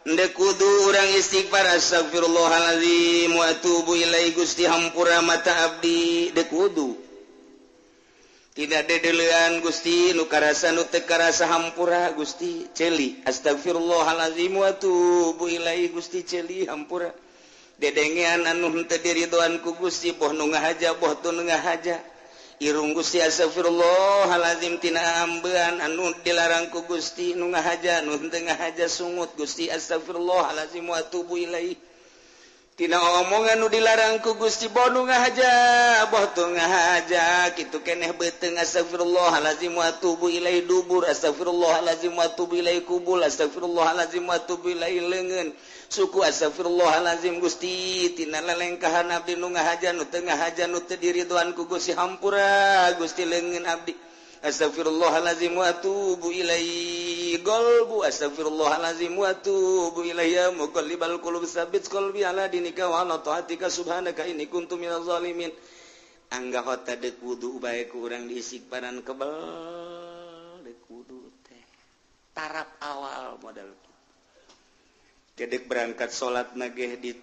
Ndek kudu urang istighfar astagfirullahalazim wa atubu ilaihi Gusti hampura mata abdi dek kudu. Tidak dedelean Gusti nu karasa nu teu karasa hampura Gusti ceuli astagfirullahalazim wa atubu ilaihi Gusti ceuli hampura. Dedengean anu henteu diridoan ku Gusti boh nu ngahaja boh teu nu ngahaja. Irung Gusti astagfirullahalazim tina ambean anu dilarang ku Gusti nu ngahaja nu henteu ngahaja sungut Gusti astagfirullahalazim wa atubu ilaihi. Tina omongan nu dilarang ku Gusti boh nu ngahaja boh teu ngahaja kitu keneh beuteung astagfirullahalazim wa atubu ilaihi dubur astagfirullahalazim wa atubu ilaihi kubul astagfirullahalazim wa atubu ilaihi leungeun suku astagfirullahalazim Gusti tina lelengkahan abdi nu ngahaja nu teu ngahaja nu teu diridoan ku Gusti hampura Gusti leungeun abdi astagfirullahalazim wa atubu ilaihi qalbu astagfirullahalazim wa atubu ilaihi ya muqallibal qulub tsabbit qalbi ala dinika wa ala taatika subhanaka inni kuntu minaz zalimin. Angga hota deuk wudu bae ku urang diistighfaran kebel deuk wudu teh tarap awal modal kedek berangkat salat nageh dit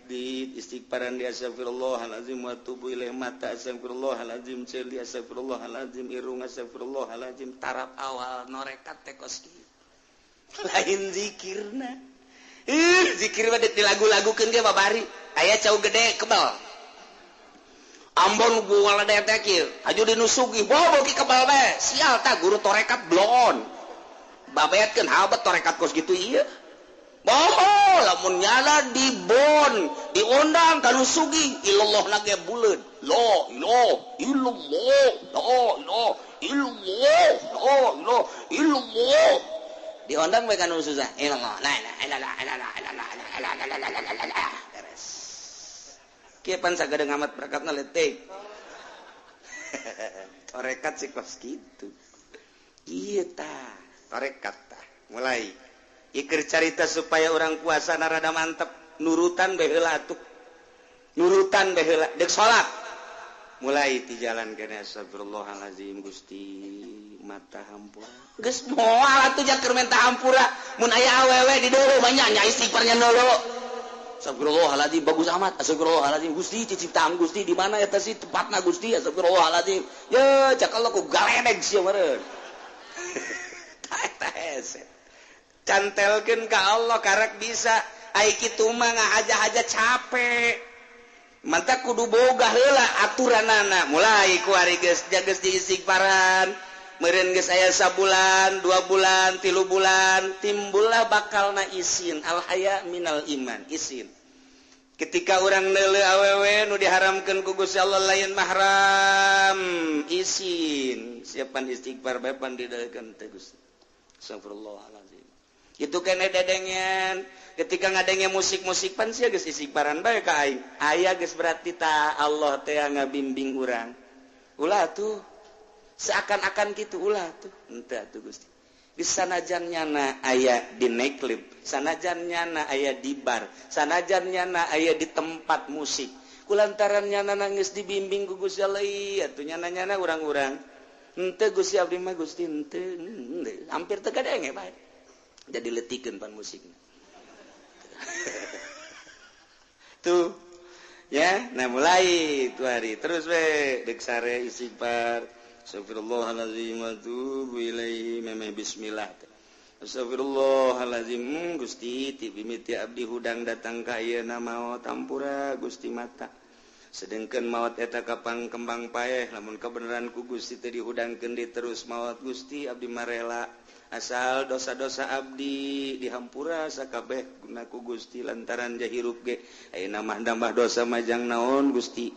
istighfaran di astagfirullahalazim wa atubu ilaihi mata astagfirullahalazim ceuli astagfirullahalazim irung astagfirullahalazim tarap awal norekat teh kos kieu lain zikirna zikir mah dilagu-lagukeun ge babari aya cau gede kebal ambon gua teh kieu aju dinusugi bobo ki kebal bae sial tah guru torekat bloon babeatkeun habet torekat kos kitu ieu. Boho lamun nyala di bon diundang kanu sugi ilallah nage buleud la ilaha illallah la ilaha illallah la ilaha illallah diundang bae kanu susah ilallah la ilaha illallah la ilaha illallah beres kieu pan sagadeng amat berkatna leutik torekat sih kos kitu ieu tah torekat tah mulai iker carita supaya orang puasa rada mantep nurutan bae heula atuh nurutan bae heula deuk salat mulai ti jalan kana astagfirullahalazim Gusti mata hampura geus moal atuh jaker menta hampura mun aya awewe di deuleu mah nya istighfarnya deuleu astagfirullahalazim bagus amat astagfirullahalazim Gusti ciciptaan Gusti di mana eta sih tempatna Gusti astagfirullahalazim ye cak Allah ku galedeg sia meureun eta hese cantelkeun ka Allah karek bisa ai kitu mah ngahaja-haja capek mantap kudu boga heula aturanana mulai ku ari geus geus diistighfaran meureun geus aya sabulan 2 bulan 3 bulan timbullah bakalna isin al haya minal iman isin ketika urang neuleuh awewe nu diharamkeun ku Gusti Allah lain mahram isin siapan istighfar bae pan dideukeun teh Gusti astagfirullahalazim itu kene dedengen ketika ngadenge musik-musik pan sia geus istighfaran bae ka aing aya geus berarti ta Allah teh ngabimbing urang ulah tuh seakan-akan kitu ulah tuh henteu atuh Gusti di sanajan nyana aya di nightclub sanajan nyana aya di bar sanajan nyana aya di tempat musik kulantaran nyana nangis dibimbing ku Gusti Allah atuh nyana-nyana urang-urang henteu Gusti abdi mah Gusti henteu hampir teu kadenge bae jadi letikeun pan musikna tuh ya nah mulai tu hari terus we deuk sare istighfar astagfirullahalazim wa atubu ilaihi memeh bismillah astagfirullahalazim Gusti ti mimiti abdi hudang datang ka ayeuna maot hampura Gusti mata sedengkeun maot eta kapang kembang paeh lamun kabeneran ku Gusti teh dihudangkeun di terus maot Gusti abdi marela asal dosa-dosa abdi dihampura sakabeh guna ku Gusti lantaran jahirup ge ayeuna mah nambah dosa majang naon Gusti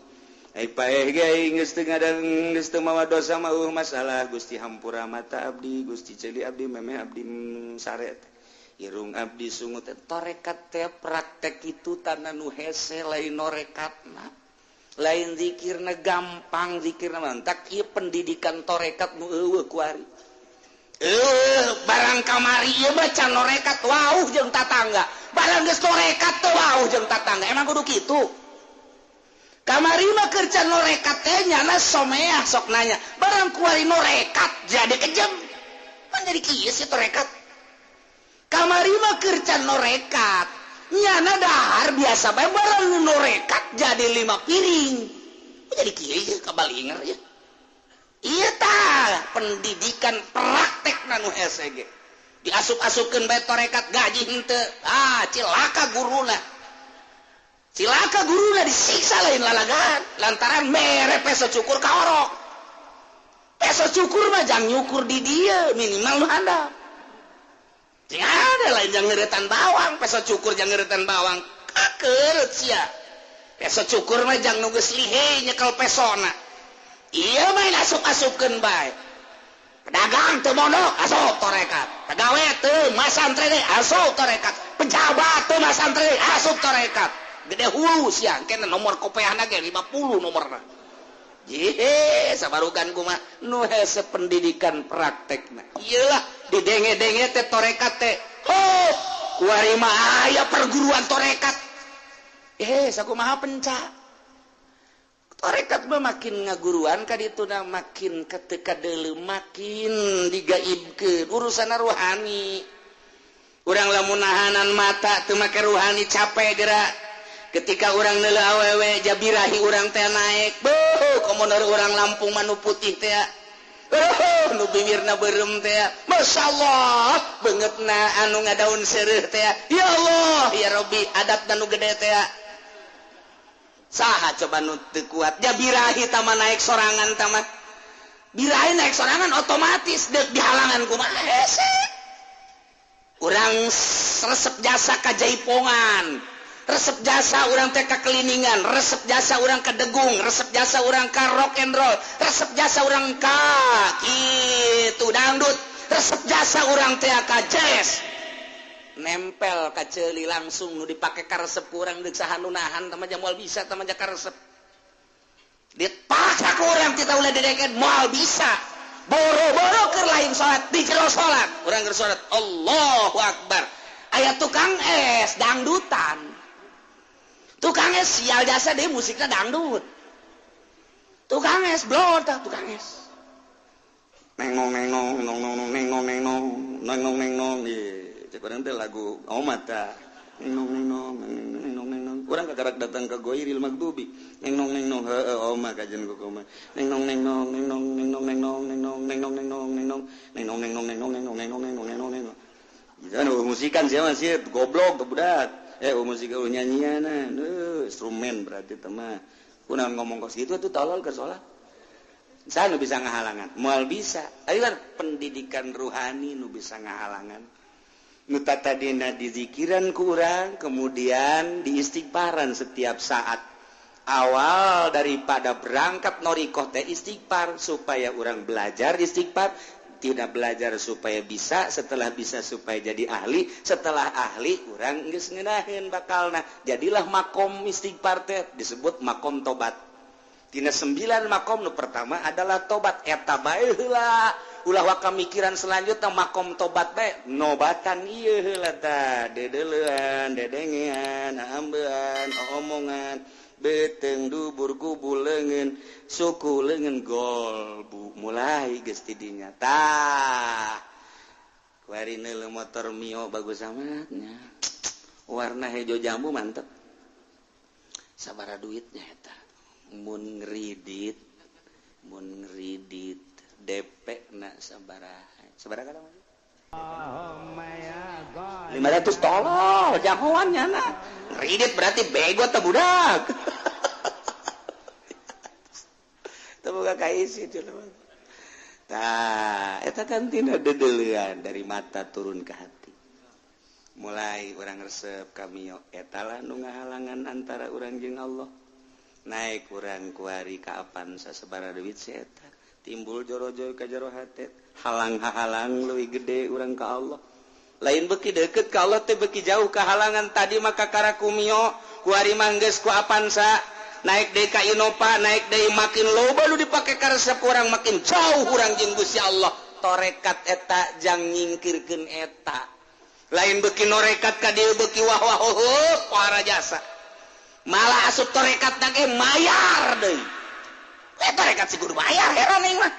ai paeh ge geus teu ngadang geus teu mawa dosa mah masalah Gusti hampura mata abdi Gusti ceuli abdi memeh abdi sare irung abdi sungut torekat teh praktek itu tanah nu hese lain norekatna lain zikirna gampang zikirna mantak ieu pendidikan torekat nu eueuh kuari barang kamari ieu mah can norekat wauh jeung tatangga barang geus norekat teh wauh jeung tatangga emang kudu kitu kamari mah keur can norekat teh nyana someah sok nanya barang kuari norekat jadi kejam pan jadi kieu sih torekat Kamari mah keur can norekat. Nyana dahar biasa bae barang norekat jadi 5 piring. Jadi kieu kabalinger ya. Ieu tah pendidikan praktek nu hese ge. Diasup-asupkeun bae torekat gaji henteu. Ah, cilaka guruna. Cilaka guruna disiksa lain lalagan lantaran mere peso cukur ka orok. Peso cukur mah jang nyukur di dieu minimal nu handap. Sing ada lain jang ngeuretan bawang, peso cukur jang ngeuretan bawang. Kakeut sia. Peso cukur mah jang nu geus lihe nyekel pesona. Ieu mah asup-asupkeun bae. Pedagang teu mondok asup torekat. Pegawai teu masantren asup torekat. Pejabat teu masantren asup torekat. Gede hulu sia, kena nomor kopeahna ge 50 nomorna. Ye, sabarugan kumaha nu hese pendidikan praktekna. Iyalah didenge-denge teh torekat teh. Oh, kuari mah aya perguruan torekat. Sakumaha penca. Torekat mah makin ngaguruan ka dituna makin keteka deuleu makin digaibkeun urusan ruhani. Urang lamun nahanan mata teu make ruhani capek geura. Ketika orang neuleuh awewe jabirahi urang teh naik. Beuh, komo urang Lampung mah nu putih teh. Beuh, nu bibirna beureum teh. Masyaallah, beungeutna anu ngadaun seureuh teh. Ya Allah, ya Rabbi, adatna nu gede teh. Saha coba nu teu kuat jabirahi tama naik sorangan tama. Birahi naik sorangan otomatis deuk dihalangan kumaha hese. Urang resep jasa ka jaipongan. Resep jasa urang teh ka keliningan, resep jasa urang ka degung, resep jasa urang ka rock and roll, resep jasa urang ka kitu dangdut, resep jasa urang teh ka jazz. Nempel ka ceuli langsung nu dipake ka resep urang deuk saha nu nahan tah mah moal bisa tah mah ka resep. Dipaksa ku urang tita ulah dideken moal bisa. Boro-boro keur lain salat di jero salat, urang keur salat Allahu Akbar. Aya tukang es dangdutan. Tukang es sial jasa deh musiknya dangdut. Tukang es blor tah tukang es. Neng nong neng nong nong nong neng nong neng nong neng nong neng nong. Cek urang teh lagu omat tah. Neng nong neng nong neng nong neng nong. Urang kakarak datang ke Goiril Magdubi. Neng nong neng nong heueuh oma kajian ku koma. Neng nong neng nong neng nong neng nong neng nong neng nong neng nong neng nong neng nong neng nong neng nong neng nong neng nong neng nong neng nong neng nong neng nong. Jangan musikan sia mah sia goblok tuh budak. Musik nyanyian instrumen berarti mah kunaon ngomong kos gitu tuh tolol ke sholat saya nu bisa ngahalangan moal bisa ayo kan pendidikan ruhani nu bisa ngahalangan nu tadina dizikiran ku urang kemudian diistighfaran setiap saat awal daripada berangkat norikoh teh istighfar supaya urang belajar istighfar tidak belajar supaya bisa, setelah bisa supaya jadi ahli, setelah ahli urang geus ngeunaheun bakalna. Jadilah makom istighfar teh disebut makom tobat. Tina 9 makom nu pertama adalah tobat. Eta bae heula. Ulah waka mikiran selanjutnya makom tobat bae nobatan ieu heula tah, dedeleuan, dedengean, ambean, omongan, beteng dubur kubul leungeun, suku leungeun golbu mulai geus ti dinya tah. Kuari neuleuh motor Mio bagus amatnya. Warna hejo jambu mantep. Sabaraha duitnya eta? Mun ngridit DP na sabaraha? Sabaraha kadang? 500 tolol jagoan nyana. Ngridit berarti bego teh budak. Teu boga kaisi jelema. Tah, eta kan tina dedeleuan dari mata turun ke hati. Mulai urang resep ka Mio, eta lah nu ngahalangan antara urang jeung Allah. Naik urang kuari ka Avanza sabaraha duit si eta. Timbul joro-joro ka jero hate, halang-halang leuwih gede urang ka Allah. Lain beuki deukeut ka Allah teh beuki jauh kahalangan tadi maka karaku Mio, kuari mah geus ku Avanza, naik deui ka Innova, naik deui makin loba nu dipake karesep urang makin jauh urang jeung Gusti Allah. Torekat eta jang nyingkirkeun eta. Lain beuki norekat ka dieu beuki wah wah heuh para jasa. Malah asup torekat ge mayar deui. Torekat si kudu bayar heran aing mah.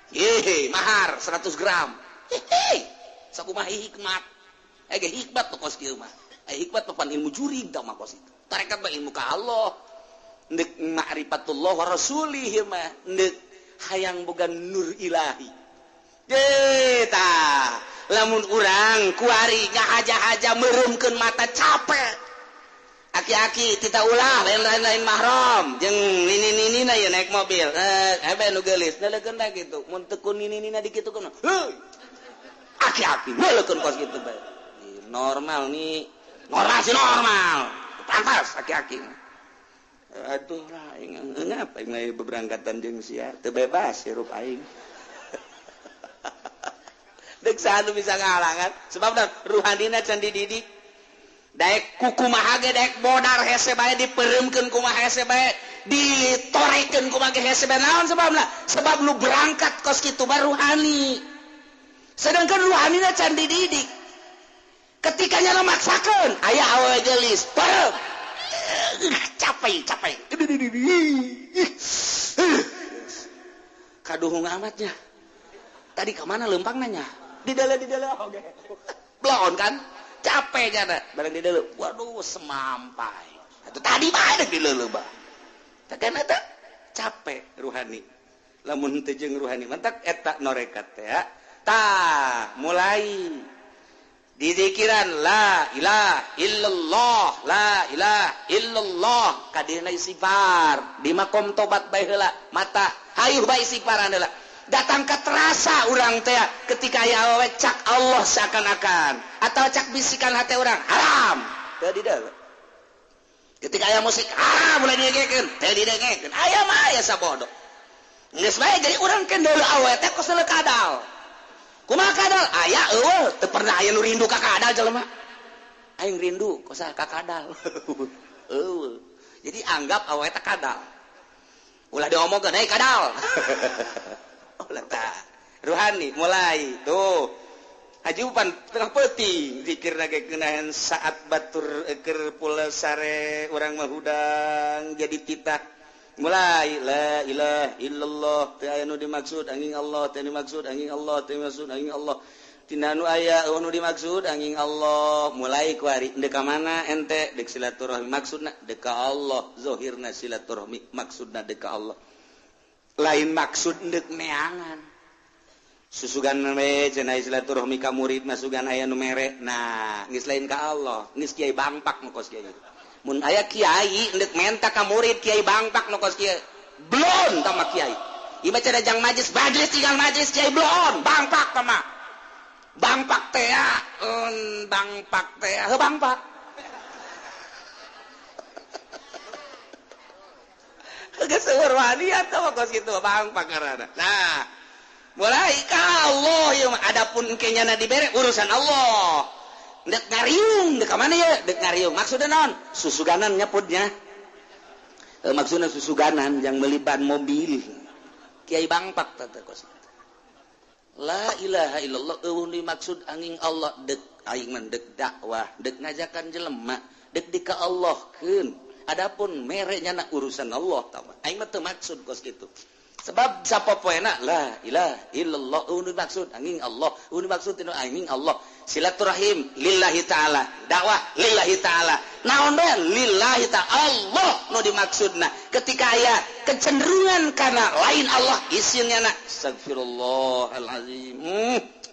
Hehe, mahar 100 gram. Hehe, sakumaha hikmat. Ge hikmat tuh kos kieu mah. Hikmat mah pan ilmu jurig tah mah kos itu. Tarekat mah ilmu ka Allah. Ndek ma'rifatullah wa rasulih mah ndek hayang boga nur ilahi. Ye tah, lamun urang kuari ngahaja-haja meureumkeun mata capek. Aki-aki tita ulah lain-lain mahram jeung nini-ninina ye naik mobil. Hebe nu geulis neulekeun da kitu. Mun teu ku nini-nina dikitukeun. Heuy. Aki-aki neulekeun kos kitu bae. Normal nih. Normal sih normal. Pantas aki-aki. Aduh lah aing ngapa aing lain beberangkatan jeung sia teu bebas hirup aing. Deuk saha nu bisa ngahalangan sebab ruhanina can dididik. Daek kukumaha ge daek bodar hese bae dipereumkeun kumaha hese bae ditorekeun kumaha ge hese bae naon sebabna? Sebab nu berangkat kos kitu mah ruhani. Sedangkan ruhanina can dididik. Ketika nyala maksakeun aya awewe geulis peureum capek capek kaduhung amatnya tadi ke mana lempang nanya di dalam oke belon kan capek jana bareng di dalam waduh semampai atau tadi bae di dalam bah kan eta capek ruhani lamun teu jeung ruhani mantak eta norekat teh tah mulai dizikiran la ilaha illallah la ilaha illallah kadina istighfar di makom tobat bae heula mata hayuh bae istighfaran heula datang ka terasa urang teh ketika aya awewe cak Allah seakan-akan atau cak bisikan hati urang haram teu di deuleu ketika aya musik haram mulai didengekeun teu didengekeun aya mah aya sabodo geus bae jadi urang kendel awewe teh kos deuleu kadal. Kumaha kadal? Aya eueuh teu pernah aya nu rindu ka kadal jelema. Aing rindu kosa ka kadal. Eueuh. Jadi anggap awewe teh kadal. Ulah diomongkeun hei kadal. Ulah tah. Ruhani mulai tuh. Hajupan tengah peuting zikirna ge geunahan saat batur keur pula sare urang mah hudang jadi titah. Mulai la ilaha illallah teu aya nu dimaksud angin Allah teu dimaksud angin Allah teu dimaksud angin Allah tina nu aya nu dimaksud angin Allah mulai kuari deuk ka mana ente deuk silaturahmi maksudna deuk ka Allah zahirna silaturahmi maksudna deuk ka Allah lain maksud deuk neangan susugan we cenah silaturahmi ka murid masugan aya nu mere nah geus lain ka Allah geus kiai bangpak nu kos kiai. Mun aya kiai ndek menta ka murid kiai bangpak nu kos kieu blon tama kiai ieu mah cenah jang majlis majlis tinggal majlis kiai blon bangpak tama bangpak teh bangpak teh heuh bangpak geus seueur wani atuh kos kitu bangpak ngaranna. Nah mulai ka Allah ieu mah adapun engke nyana dibere urusan Allah. Dek ngariung, dek mana ya? Dek ngariung. Maksudnya naon? Susuganan nyaputnya. Maksudnya susuganan yang beli ban mobil. Kiai bangpak tata kos. La ilaha illallah eueuh dimaksud angin Allah dek aing mah dek dakwah, dek ngajakan jelema, dek di ka Allahkeun. Adapun mere nyana urusan Allah tah. Aing mah teu maksud kos kitu. Sebab sapopoena la ilaha illallah eueuh dimaksud angin Allah, eueuh dimaksud angin Allah. Silaturahim lillahi ta'ala, dakwah lillahi ta'ala, naon bae lillahi ta'ala Allah nu dimaksudna. Ketika aya kecenderungan kana lain Allah isinnya na astagfirullahalazim.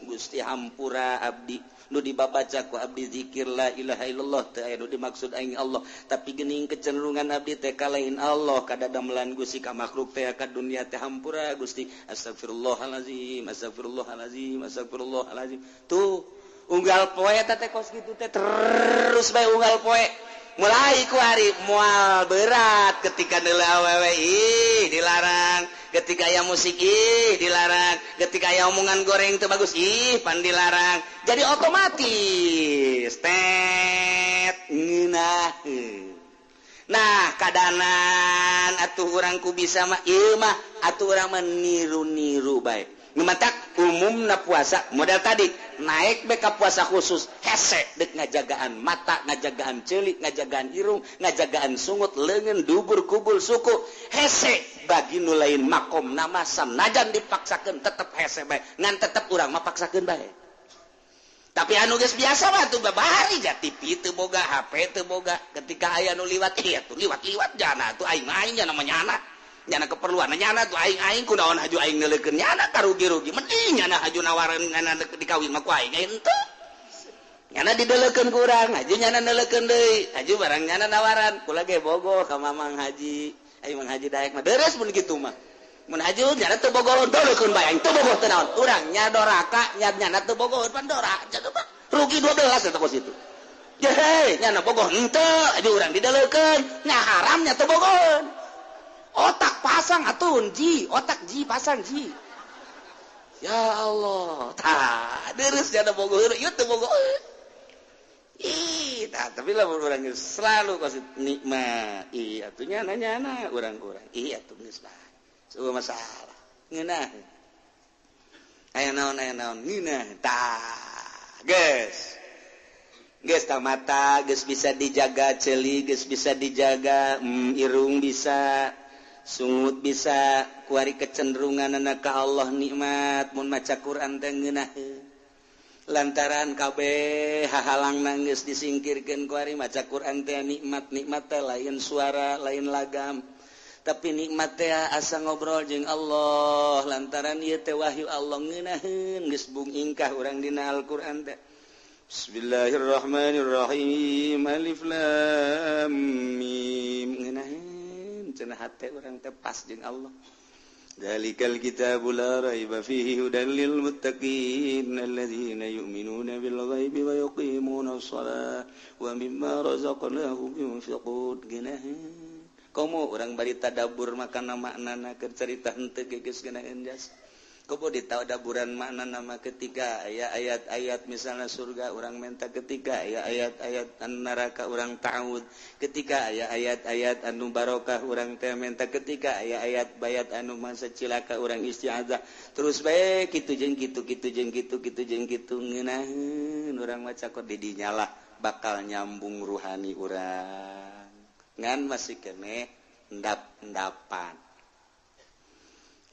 Gusti hampura abdi nu dibabaca ku abdi zikir la ilaha illallah teu aya nu dimaksud aing Allah, tapi geuning kecenderungan abdi teh ka lain Allah kadadamelan Gusti ka makhluk teh ka dunia teh hampura Gusti astagfirullahalazim astagfirullahalazim astagfirullahalazim. Tuh unggal poe teh kos kitu teh terus bae unggal poe mulai ku hari moal berat ketika deuleu awewe ih dilarang, ketika aya musik ih dilarang, ketika aya omongan goreng teu bagus ih pan dilarang. Jadi otomatis tet ngeunaheun. Nah kadanan atuh urang ku bisa mah ieu mah atuh urang mah niru-niru bae. Matak umumna puasa modal tadi naik bae ka puasa khusus hese dek ngajagaan mata, ngajagaan celik, ngajagaan irung, ngajagaan sungut, leungeun, dubur, kubul, suku hese bagi nu lain makom nama sanajan dipaksakeun tetep hese bae ngan tetep urang mah paksakeun bae. Tapi anu geus biasa mah tuh babari ja TV teu boga, HP teu boga. Ketika aya nu liwat, iya tuh liwat-liwat jana tuh aing aing nya namanya nyana. Nyana keperluan nyana tuh aing aing kunaon haju aing neuleukeun nyana karugi-rugi. Mending nyana haju nawaran nyana dikawin mah ku aing henteu. Nyana dideleukeun ku urang, haju nyana neuleukeun deui. Haju barang nyana nawaran, kula ge bogoh ka Mamang Haji. Aing Mang Haji daek mah deres mun kitu mah. Mun haju nyana teu bogoh deleukeun bae aing teu bogoh teu naon. Urang nya doraka nya nyana teu bogoh pan dora. Rugi 12 eta kos itu. Jehe, nyana bogoh henteu, haju urang dideleukeun, nya haram nya teu bogoh. Otak pasang atuh ji, otak ji pasang ji. Ya Allah, tah deres nyana bogoh ieu teu bogoh. Ih, tah tapi lamun urang selalu kasih nikmat. Ih, atuh nyana nyana urang-urang. Ih, atuh geus bae. Sebuah masalah. Ngeunah. Aya naon ngeunah. Tah, geus. Geus tah mata geus bisa dijaga, ceuli geus bisa dijaga, irung bisa, sungut bisa, kuari kecenderunganna ka Allah nikmat mun maca Quran teh ngeunah. Lantaran kabeh hahalangna geus disingkirkeun kuari maca Quran teh nikmat, nikmat teh lain suara, lain lagam. Tapi nikmat teh asa ngobrol jeung Allah lantaran ieu teh wahyu Allah ngeunaheun geus bung ingkah urang dina Al-Qur'an teh. Bismillahirrahmanirrahim. Alif lam mim. Ngeunaheun cenah hate urang teh pas jeung Allah. Dzalikal kitabu la raiba fihi hudan lil muttaqin alladzina yu'minuna bil ghaibi wa yuqimuna shalah wa mimma razaqnahum yunfiqun. Ngeunaheun komo urang bari tadabbur makana maknana keur carita henteu geus ngeunaheun jas. Komo ditadaburan makna nama ketika aya ayat-ayat misalnya surga urang menta, ketika aya ayat-ayat neraka urang ta'ud, ketika aya ayat-ayat anu barokah urang teh menta, ketika aya ayat bayat anu masa cilaka urang isti'adzah. Terus bae kitu jeung kitu kitu jeung kitu kitu jeung kitu ngeunaheun urang maca kok di dinya lah bakal nyambung ruhani urang. Ngan masih kene endap-endapan.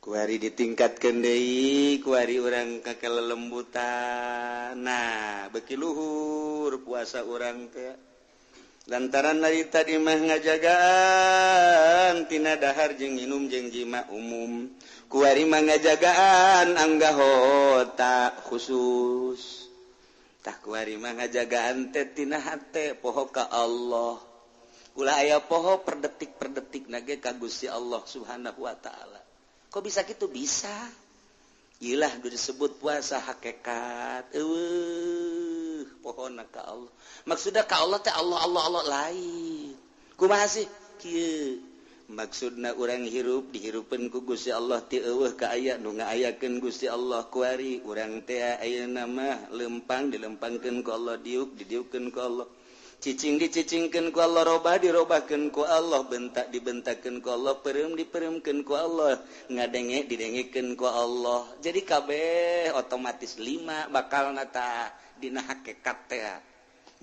Kuari ditingkatkeun deui, kuari urang ka kelelembutan. Nah, beuki luhur puasa urang teh. Lantaran dari tadi mah ngajagaan tina dahar jeung minum jeung jima umum. Kuari mah ngajagaan anggahota khusus. Tah kuari mah ngajagaan teh tina hate poho ka Allah. Ulah aya poho per detik per detik nage ka Gusti Allah Subhanahu wa taala. Kok bisa gitu? Bisa. Ilah disebut puasa hakikat. Eueuh, pohona ka Allah. Maksudna ka Allah teh Allah Allah Allah lain. Kumaha sih? Kieu. Maksudna urang hirup dihirupeun ku Gusti Allah ti eueuh ka aya nu ngaayakeun Gusti Allah kuari urang teh ayeuna mah lempang dilempangkeun ku Allah, diuk didiukkeun ku Allah. Cicing dicicingkeun ku Allah, robah dirobahkeun ku Allah, bentak dibentakeun ku Allah, peureum dipereumkeun ku Allah, ngadenge didengekeun ku Allah. Jadi kabeh otomatis lima bakal nata dina hakikat teh.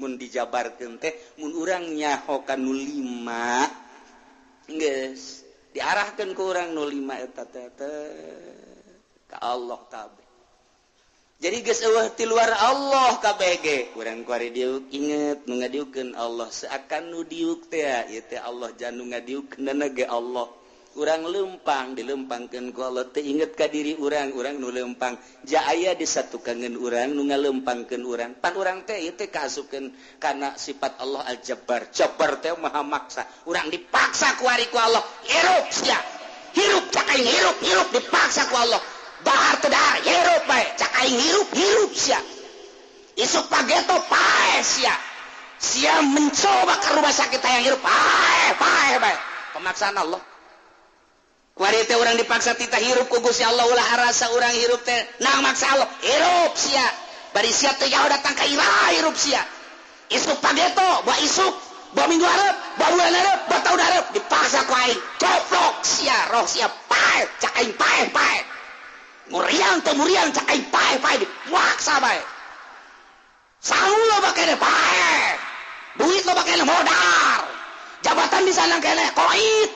Mun dijabarkeun teh mun urang nyaho ka nu lima geus diarahkeun ku urang nu lima eta teh ka Allah kabeh. Jadi geus eueuh ti luar Allah kabeh urang kuari diuk inget nu ngadiukeun Allah seakan nu diuk teh ieu teh Allah jan nu ngadiukeunna ge Allah. Urang lempang dilempangkeun ku Allah teh inget ka diri urang, urang nu lempang ja aya disatukangeun urang nu ngalempangkeun urang. Pan urang teh ieu teh kaasupkeun kana sifat Allah Al-Jabbar. Jabbar teh maha maksa. Urang dipaksa ku ari ku Allah, hirup sia. Hirup cak aing hirup, hirup dipaksa ku Allah. Dahar teu dahar hirup bae cak aing hirup hirup sia. Isuk pageto pae sia. Sia mencoba ke rumah sakit hayang hirup pae pae bae. Pemaksaan Allah. Kuari teh urang dipaksa tita hirup ku Gusti Allah ulah arasa urang hirup teh nang maksa Allah hirup sia. Bari sia teh jauh datang ka iraha hirup sia. Isuk pageto bawa isuk, bawa minggu hareup, bawa bulan hareup, bawa tahun hareup dipaksa ku aing. Goblok sia, roh sia pae cak aing pae pae. Muriang teh muriang cak aing pae pae dipaksa bae. Sangu loba kene pae. Duit loba kene modar. Jabatan di sana kene koit.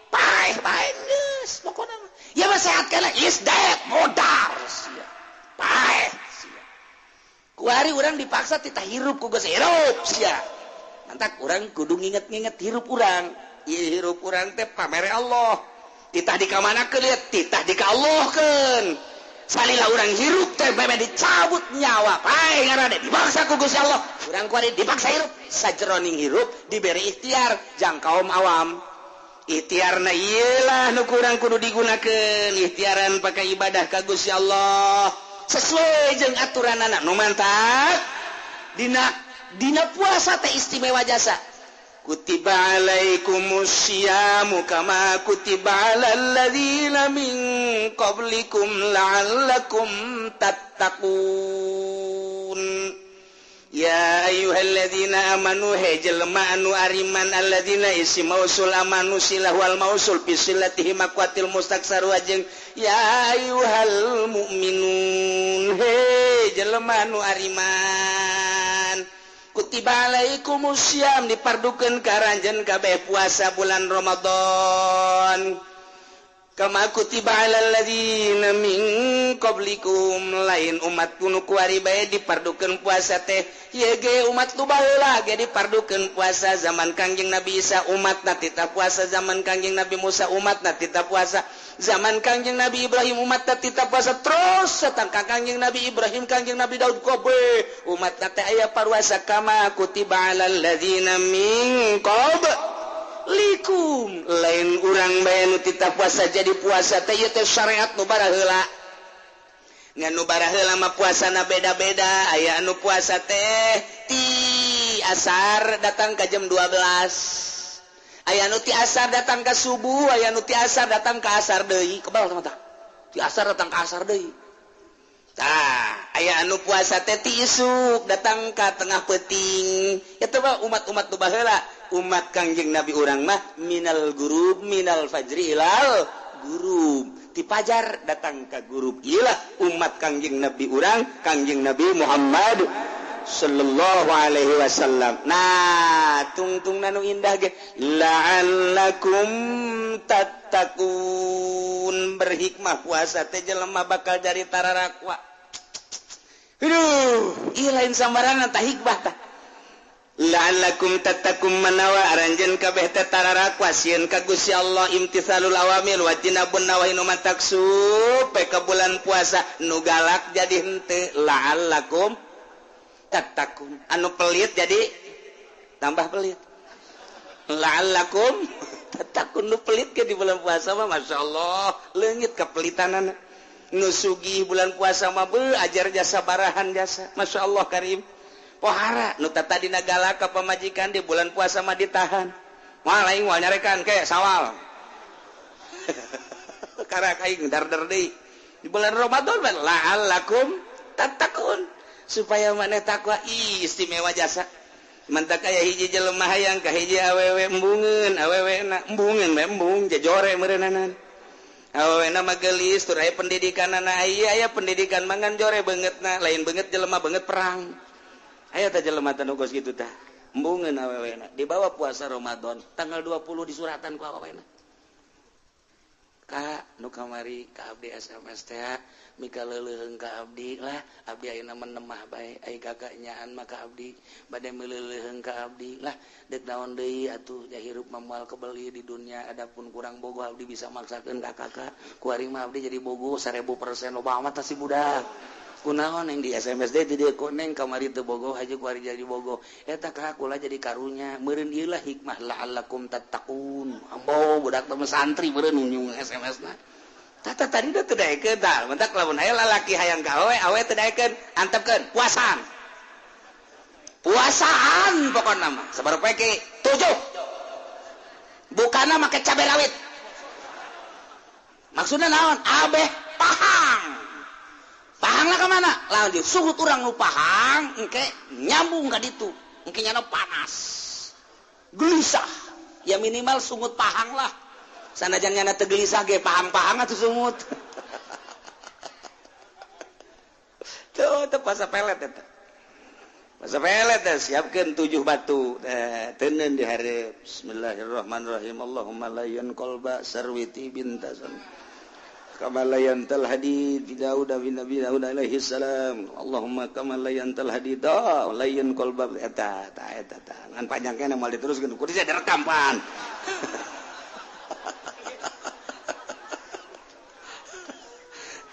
Pae pae geus pokona mah. Ya mah sehat kene is dead modar sia. Pae sia. Kuari urang dipaksa titah hirup ku geus hirup sia. Mantak urang kudu nginget-nginget hirup urang. Ieu hirup urang teh pamere Allah. Titah dikamanakeun lihat, titah dikallahkeun. Salila urang hirup teh meme dicabut nyawa pae ngaranna dipaksa ku Gusti Allah. Urang kuari dipaksa hirup, sajeroning hirup diberi ikhtiar jang kaum awam. Ikhtiarna ieu lah nu kurang kudu digunakeun, ikhtiaran pakai ibadah ka Gusti Allah sesuai jeung aturanana nu mantap. Dina puasa teh istimewa jasa. Kutiba alaikumusyiamu kama kutiba alal ladzina min qablikum la'allakum tattaqun. Ya ayyuhalladzina amanu he jelema anu ariman alladzina isi mausul amanu silah wal mausul fi silatihi maqwatil mustaksaru jeung ya ayyuhal mu'minun he jelema anu ariman kutiba alaikumusyiam dipardukeun ka aranjeun kabeh puasa bulan Ramadan kama kutiba alal ladzina min qablikum lain umat nu kuari bae dipardukeun puasa teh ieu ge umat nu baheula ge dipardukeun puasa zaman Kangjeng Nabi Isa umatna titah puasa zaman Kangjeng Nabi Musa umatna titah puasa zaman Kangjeng Nabi Ibrahim umatna titah puasa terus satang ka Kangjeng Nabi Ibrahim Kangjeng Nabi Daud kabeh umatna teh aya paruasa kama kutiba alal ladzina min qablikum lain urang bae nu titah puasa jadi puasa teh ieu teh syariat nu baraheula ngan nu baraheula mah puasana beda-beda aya anu puasa teh ti asar datang ka jam 12 aya anu ti asar datang ka subuh aya anu ti asar datang ka asar deui kebal teh ti asar datang ka asar deui tah aya anu puasa teh ti isuk datang ka tengah peuting eta mah umat-umat nu baheula umat Kangjeng Nabi urang mah minal gurub minal fajri ilal gurub ti fajar datang ka gurub iyalah umat Kangjeng Nabi urang Kangjeng Nabi Muhammad sallallahu alaihi wasallam. Nah tungtungna nu indah ge la'allakum tattaqun berhikmah puasa teh jelema bakal jadi tararakwa. Aduh ieu lain sambarangan tah hikmah tah la'allakum tattaqun manawa aranjeun kabeh teh tararakwa sieun ka Gusti Allah imtithalul awamir wa tinabun nawahi nu matak supe ka bulan puasa nu galak jadi henteu la'allakum tattaqun anu pelit jadi tambah pelit la'allakum tattaqun nu pelit ke di bulan puasa mah masyaallah leungit kapelitanana nu sugih bulan puasa mah beuh ajar jasa barahan jasa masyaallah karim pohara nu tadina galak ka pamajikan di bulan puasa mah ditahan moal aing moal nyarekan ke sawal karak aing darder deui di bulan Ramadan mah la'allakum tattaqun supaya maneh takwa istimewa jasa mantak aya hiji jelema hayang ka hiji awewe embungeun awewe na embungeun bae embung jejore meureunana awewe na mah geulis tur aya pendidikanana aya pendidikan mangan jore beungeutna lain beungeut jelema beungeut perang aya teh jelema teh nu geus kitu tah embungeun awewena dibawa puasa Ramadan tanggal 20 disuratan ku awewena ka nu kamari ka abdi SMS teh mika leuleuheung ka abdi lah abdi ayeuna menemah bae ai kakak nyaan mah ka abdi bade meuleuheung ka abdi lah deuk naon deui atuh ja hirup mah moal kebeli di dunia adapun kurang bogoh abdi bisa maksakeun ka kakak kuari mah abdi jadi bogoh 1000% loba amat si budak kunaon yang di SMS deh di koneng kamari teu bogoh haja kuari jadi bogoh eta ka kula jadi karunya meureun ieu lah hikmah la'allakum tattaqun ambo budak teh santri meureun nyung SMS na tata tadi teu daekeun tah mentak lamun aya lalaki hayang ka awe awe teu daekeun antepkeun puasaan puasaan pokona mah sabar poe 7 bukana make cabe rawit maksudna naon abeh pahang pahang lah kemana? Lanjut suhu urang nu pahang engke nyambung ka ditu engke nyana panas gelisah ya minimal sungut pahang lah sanajan nyana teu gelisah ge pahang-pahang atuh sungut tuh teu puasa pelet eta puasa pelet teh siapkeun 7 batu teuneun di hareup bismillahirrahmanirrahim Allahumma layyan qalba sarwiti bintasan Kama layantal hadid Daud bin Nabi Daud alaihi salam. Allahumma kama layantal hadid layan qalba eta ta eta ta. Ngan panjang keneh moal diteruskeun kudu direkam pan.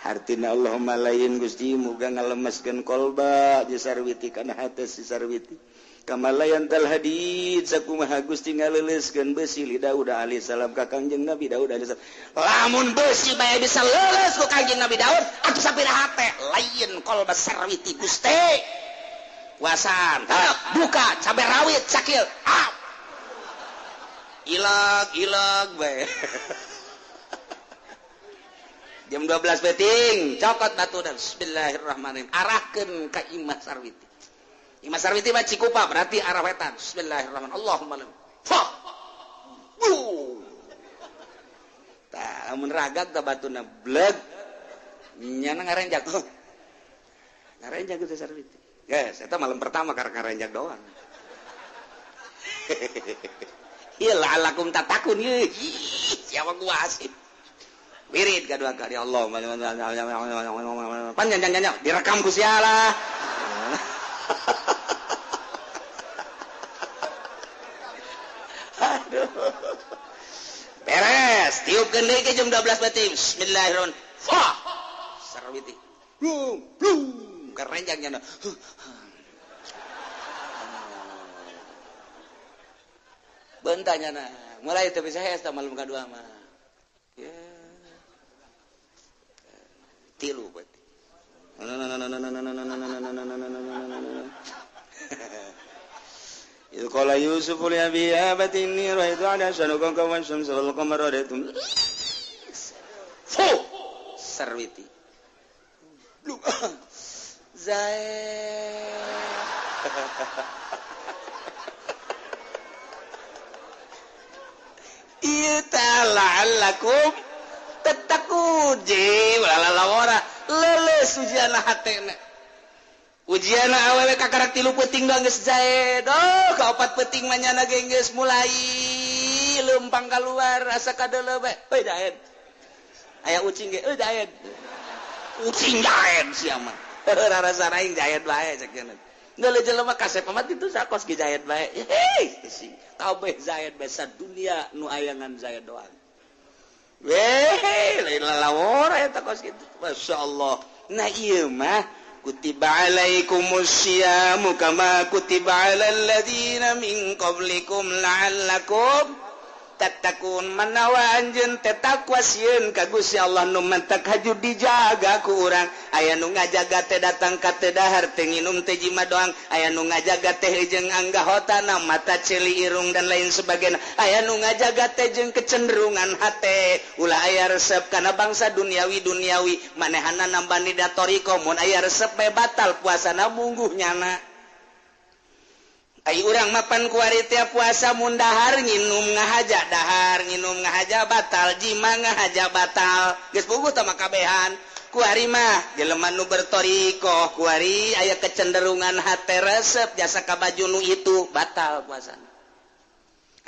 Hartina Allahumma layin Gusti muga ngalemeskeun qalba di sarwiti kana hate si sarwiti. Kama layantal hadid sakumaha Gusti ngaleuleuskeun besi li Daud alaihi salam ka Kangjeng Nabi Daud alaihi salam. Lamun besi bae bisa leuleus ku Kangjeng Nabi Daud atuh sapira hate lain qalba sarwiti Gusti. Wasan buka cabe rawit cakil ah. Ilag ilag bae. Jam 12 peting cokot batu dan bismillahirrahmanirrahim arahkeun ka Imah Sarwiti. Imah Sarwiti mah Cikupa berarti arah wetan. Bismillahirrahmanirrahim. Allahumma fa. Tah lamun ragag tah batuna bleg nyana ngarenjak. Ngarenjak teh Sarwiti. Geus eta malam pertama karek ngarenjak doang. Ieu la'allakum tatakun ieu. Siapa gua asik. Wirid kedua kali Allah panjang panjang direkam ku sialah. Aduh. Beres, tiupkeun deui ke jam 12 batin. Bismillahirrahmanirrahim. Fa. Sarwiti. Blung, blung, kerenjang nya. Bentanya na. Mulai teu bisa hese malam kadua mah. Ya. Tilu berarti. Idh qala Yusuf li abihi ya abati inni ra'aytu ahada asyara kawkaban wasyamsa wal qamara ra'aytum. Fu sarwiti. Zae. Ieu la'allakum tattaqun je lalalawara leuleus ujianna hatena. Ujianna awewe kakarak 3 peuting doang geus jae. Doh ka 4 peuting mah nyana ge geus mulai leumpang kaluar asa kadeuleu bae. Euy daen. Aya ucing ge euy daen. Ucing daen sia mah. Rarasa aing jaen bae cek cenah. Geuleuh jelema kasep amat itu sakos ge jaen bae. Hei kabeh jaen bae sadunia nu ayangan jaen doang. Weh, lain lalawara eta kos kitu. Masyaallah. Nah ieu mah kutiba alaikumusyiamu kama kutiba alal ladzina min qablikum la'allakum tattaqun. Manawa anjeun teh takwa sieun ka Gusti Allah nu mantak haju dijaga ku urang. Aya nu ngajaga teh datang ka teu dahar teu nginum teh jima doang. Aya nu ngajaga teh jeung anggahotana mata ceuli irung dan lain sebagainya. Aya nu ngajaga teh jeung kecenderungan hate ulah aya resep kana bangsa duniawi duniawi manehana nambani datoriko mun aya resep bae batal puasana mungguh nyana. Ai urang mapan kuari teh puasa mun dahar nginum ngahaja dahar nginum ngahaja batal jima ngahaja batal geus puguh tah mah kabehan. Kuari mah jelema nu bertorikoh kuari aya kecenderungan hate resep jasa ka baju nu itu batal puasana.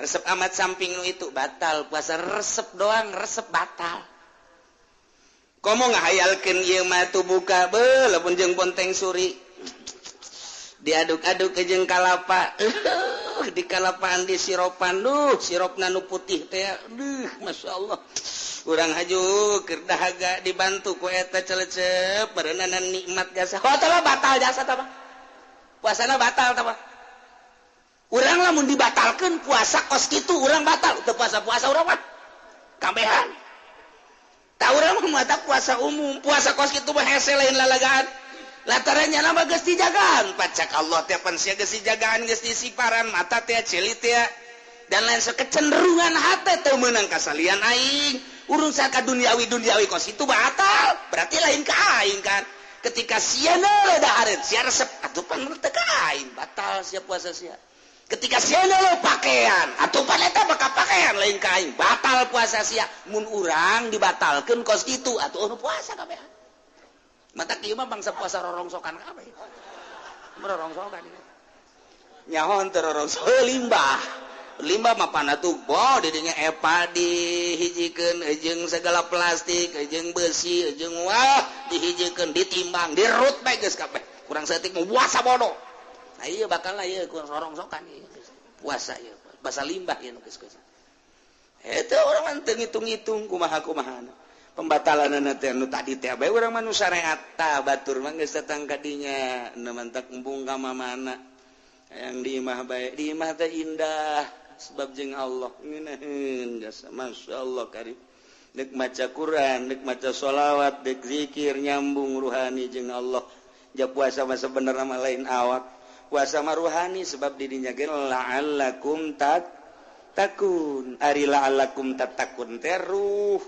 Resep amat samping nu itu batal puasa resep doang resep batal. Komo ngahayalkeun ieu mah tu buka beuh lamun jeung bonteng suri. Diaduk-aduk ke jeung kalapa di kalapaan di siropan duh sirop nu putih teh duh masyaallah urang haju keur dahaga dibantu ku eta celecep berenana nikmat jasa oh tah batal jasa tah puasana batal tah urang lamun dibatalkeun puasa kos kitu urang batal teu puasa-puasa urang mah kabehan tah urang mah mata puasa umum puasa kos kitu mah hese lain lalagaan. Latarannya nama geus dijagaan pacak Allah teh pan sia geus dijagaan geus disiparan mata teh ceuli teh dan lain kecenderungan hate teu meunang kasalian aing urung saka duniawi duniawi kos itu batal berarti lain ka aing kan ketika sia dahareun sia resep atuh pan teu ka aing batal sia puasa sia ketika sia pakaian atuh pan eta bakal pakaian lain ka aing batal puasa sia mun urang dibatalkeun kos kitu atuh puasa kabeh. Mata kieu mah bangsa puasa rorongsokan kabeh. Rorongsokan. Nyaho teu rorongsokan limbah. Limbah mah pana tuh bo didinya epa dihijikeun jeung segala plastik jeung besi jeung wah dihijikeun ditimbang dirut bae geus kabeh. Kurang saeutik mah puasa bodoh. Nah ieu bakal lah ieu ku sorong-sokan ieu puasa ieu basa limbah ieu nu geus geus. Eta urang mah teu ngitung-ngitung kumaha-kumahana. Pembatalanana teh nu tadi teh bae urang mah nu syariat tah batur mah geus datang ka dinya nu mantak embung ka mamana. Yang di imah bae, di imah teh indah sebab jeung Allah ngeunaheun jasa masyaallah karim. Dek maca Quran, dek maca sholawat, dek zikir nyambung ruhani jeung Allah. Ja puasa mah sebenarnya mah lain awak. Puasa mah ruhani sebab didinya ge la'allakum tattaqun. Ari la'allakum tattaqun teh ruh.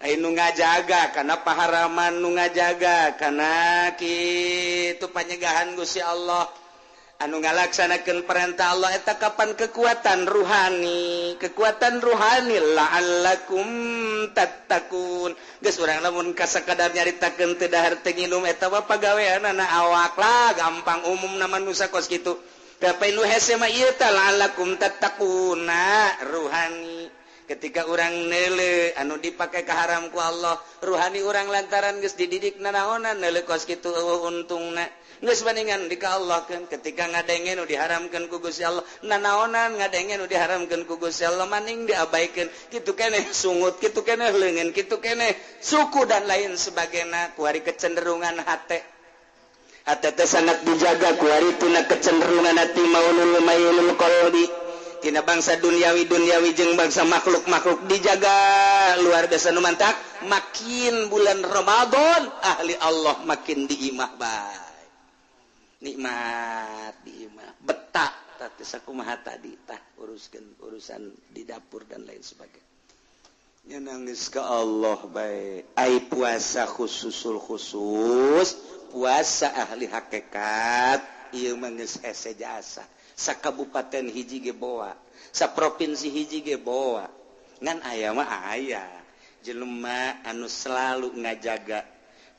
Ai nu ngajaga kana paharaman, nu ngajaga kana kitu panyegahan Gusti Allah. Anu ngalaksanakeun perintah Allah eta kapan kekuatan ruhani, kekuatan ruhani la'allakum tattaqun. Geus urang lamun kasakadar nyaritakeun teu dahar teu nginum eta mah pagaweanana awak lah gampang umumna manusia kos kitu. Tapi nu hese mah ieu teh la'allakum tattaquna ruhani. Ketika urang neule anu dipake kaharam ku Allah, ruhani urang lantaran geus dididik nanaonan neule kos kitu eueuh untungna. Geus bandingan di ka Allah kan ketika ngadenge nu diharamkeun ku Gusti Allah, nanaonan ngadenge nu diharamkeun ku Gusti Allah maning diabaikeun, kitu keneh sungut, kitu keneh leungeun, kitu keneh suku dan lain sebagainya kuari kecenderungan hate. Hate teh sangat dijaga kuari tina kecenderungan hati maulul mailul qalbi. Tina bangsa duniawi-duniawi jeung bangsa makhluk-makhluk dijaga luar biasa nu mantak makin bulan Ramadan ahli Allah makin diimah bae. Nikmat diimah betak tah sakumaha tadi tah uruskeun urusan di dapur dan lain sebagainya. Nya nangis ka Allah bae. Ai puasa khususul khusus puasa ahli hakikat ieu mah geus hese jasa. Sakabupaten hiji ge boa, saprovinsi hiji ge boa. Ngan aya mah aya jelema anu selalu ngajaga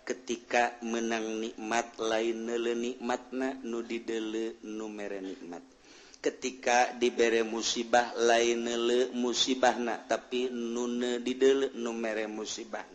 ketika menang nikmat lain neule nikmatna nu dideule nu mere nikmat. Ketika dibere musibah lain neule musibahna tapi nu dideule nu mere musibahna.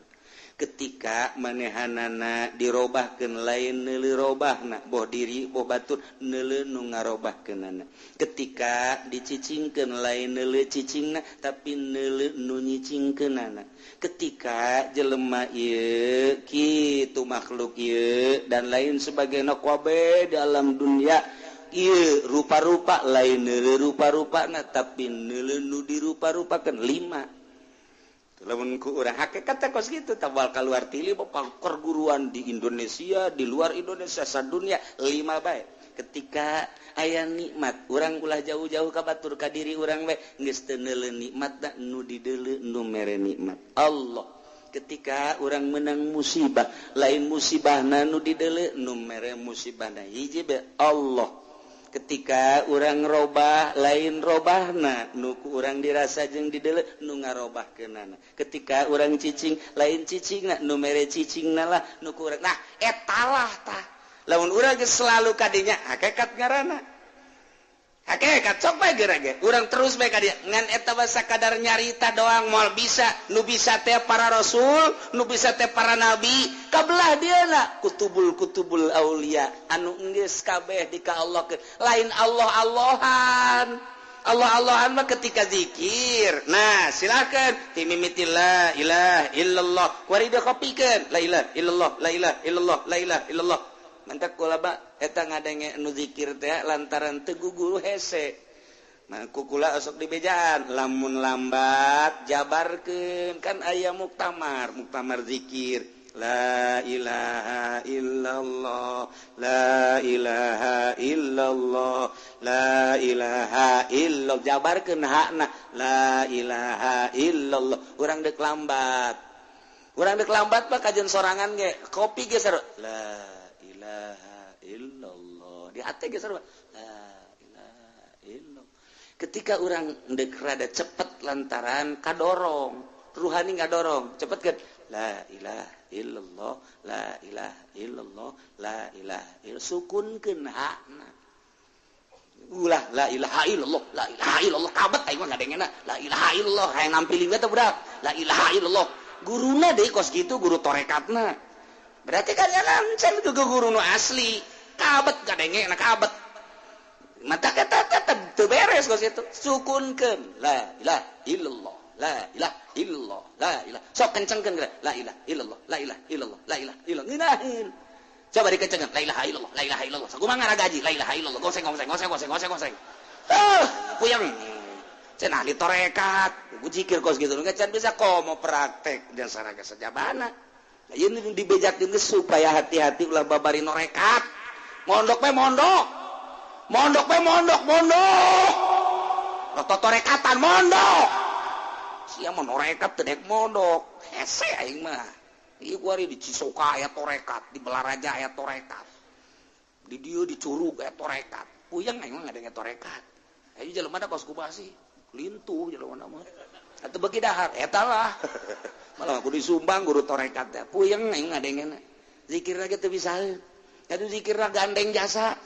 Ketika manehanana dirobahkeun lain neuleu robahna boh diri boh batur neuleu nu ngarobahkeunana. Ketika dicicingkeun lain neuleu cicingna tapi neuleu nu nyicingkeunana. Ketika jelema ieu kitu makhluk ieu dan lain sebagainya kabeh dalam dunia ieu rupa-rupa lain neuleu rupa-rupana tapi neuleu nu dirupa-rupakeun lima. Lamun ku urang hakikat teh kos kitu tabal kaluar tili perguruan di Indonesia, di luar Indonesia, sadunia lima bae. Ketika aya nikmat, urang ulah jauh-jauh ka batur ka diri urang bae geus teu neuleu nikmat da nu dideuleu nu mere nikmat Allah. Ketika urang menang musibah, lain musibahna nu dideuleu nu mere musibahna hiji bae Allah. Ketika urang robah lain robahna nu ku urang dirasa jeung dideuleu nu ngarobahkeunana. Ketika urang cicing lain cicingna nu mere cicingna lah nu ku urang. Nah eta lah tah lamun urang geus selalu kadinya hakikat ngaranna. Hakikat sok bae geura ge urang terus bae kadinya ngan eta mah sakadar nyarita doang moal bisa. Nu bisa teh para rasul, nu bisa teh para nabi, kabelah dieuna kutubul-kutubul aulia anu geus kabeh di ka Allah lain Allah-Allahan. Allah-Allahan mah ketika zikir. Nah, silakan timimiti la ilaha illallah. Kuari dikopikeun la ilaha illallah, la ilaha illallah, la ilaha illallah. Mantak kula ba eta ngadenge nu zikir teh lantaran teu guguru hese. Nah, kukula osok dibejaan lamun lambat jabarkeun kan aya muktamar, muktamar zikir. La ilaha illallah, la ilaha illallah, la ilaha illallah. Jabarkeun hakna la ilaha illallah. Urang deuk lambat. Urang deuk lambat mah kajeun sorangan ge kopi ge seru. La ilaha illallah. Di hati ge seru. La ilaha illallah. Ketika urang deuk rada cepet lantaran kadorong, ruhani ngadorong, cepet kan? La ilaha illallah, la ilaha illallah, la ilaha illallah. Sukunkeun hakna. Ulah la ilaha illallah, la ilaha illallah kabet aing mah ngadengena la ilaha illallah hayang nampiling teh budak. La ilaha illallah. Guruna deui kos kitu guru torekatna. Berarti kan can ke guru nu asli. Kabet ngadengena kabet. Mata kata tetep teu beres kos kitu. Sukunkeun la ilaha illallah, la ilaha illallah, la ilaha. Sok kencengkeun la ilaha illallah, la ilaha illallah, la ilaha illallah. Ngeunaheun. Coba dikencengkan, la ilaha illallah, la ilaha illallah. Sakumaha ngaragaji, la ilaha illallah. Goseng goseng goseng goseng goseng goseng. Puyeng. Cenah ahli torekat, zikir kos gitu. Can bisa komo praktek dan sarana sajabana. Nah, ieu dibejakeun geus supaya hati-hati ulah babari norekat. Mondok we mondok. Mondok we mondok, mondok. Roto torekatan mondok. Sia mah norekat teu dek mondok. Hese aing mah. Ieu kuari di Cisoka aya torekat, di Balaraja aya torekat. Di dieu di Curug aya torekat. Puyeng aing mah ngadenge torekat. Ayo jelema da kos kumaha sih? Lintuh jelema mah. Atuh beuki dahar eta lah. Malah kudu disumbang guru torekat teh. Puyeng aing ngadengena. Zikir lagi teu bisa. Atuh zikirna gandeng jasa.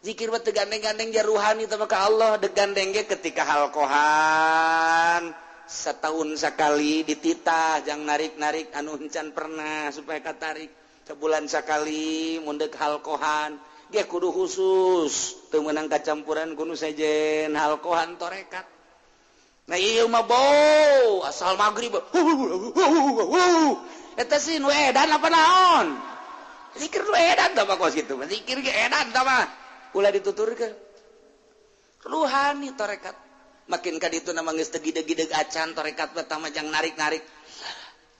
Zikir mah teu gandeng-gandeng jaruhani teh ka Allah, deuk gandeng ge ketika halqohan. Setahun sekali dititah jang narik-narik anu encan pernah supaya katarik. Sebulan sekali mundek halqohan dia kudu khusus teu meunang kacampuran kudu sejen halqohan torekat. Nah ieu mah bau asal magrib eta sih nu edan apa naon zikir nu edan tah mah kos kitu zikir ge edan tah mah ulah dituturkeun ruhani torekat. Makin ka ditu nama geus teu gideg-gideg acan torekat pertama jang narik-narik la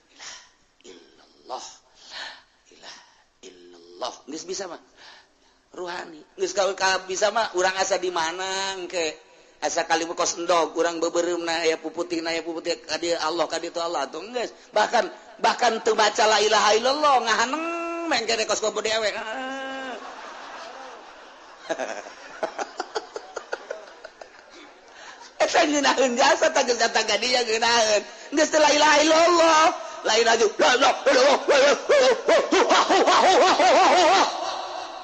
ilaha illallah, la ilaha illallah geus bisa mah ruhani geus ka bisa mah urang asa di mana engke asa kali kos endog urang beubeureumpna aya puputihna aya puputih ka dieu Allah ka ditu Allah atuh geus bahkan bahkan teu baca la ilaha illallah ngahaneng mengke kos kopo dewe. Eta ngeunaheun jasa tah geus datang ka dieu ngeunaheun. Geus teu la ilaha illallah, la ilaha illallah.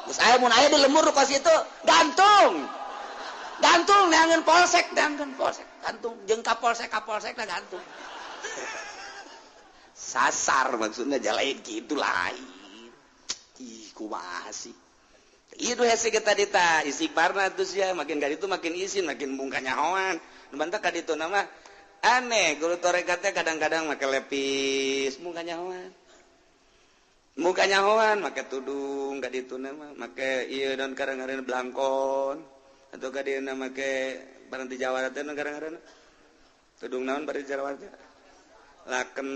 Geus aya mun aya di lemur kos kitu, gantung. Gantung neangan polsek, neangan polsek. Gantung jeung ka polsek na gantung. Sasar maksudnya jalain kitu lain. Ih kumaha sih? Itu hese kita dita istighfarna atuh sia makin ka ditu makin isin makin bungka nyahoan. Nu bantak ka ditu nama aneh guru torekatnya kadang-kadang make lepis bungka nyahoan. Bungka nyahoan make tudung ka ditu nama make ieu daun karang-karang blangkon atau ka dieu make barang ti Jawa teh karang-karang tudung naon bari Jawa teh laken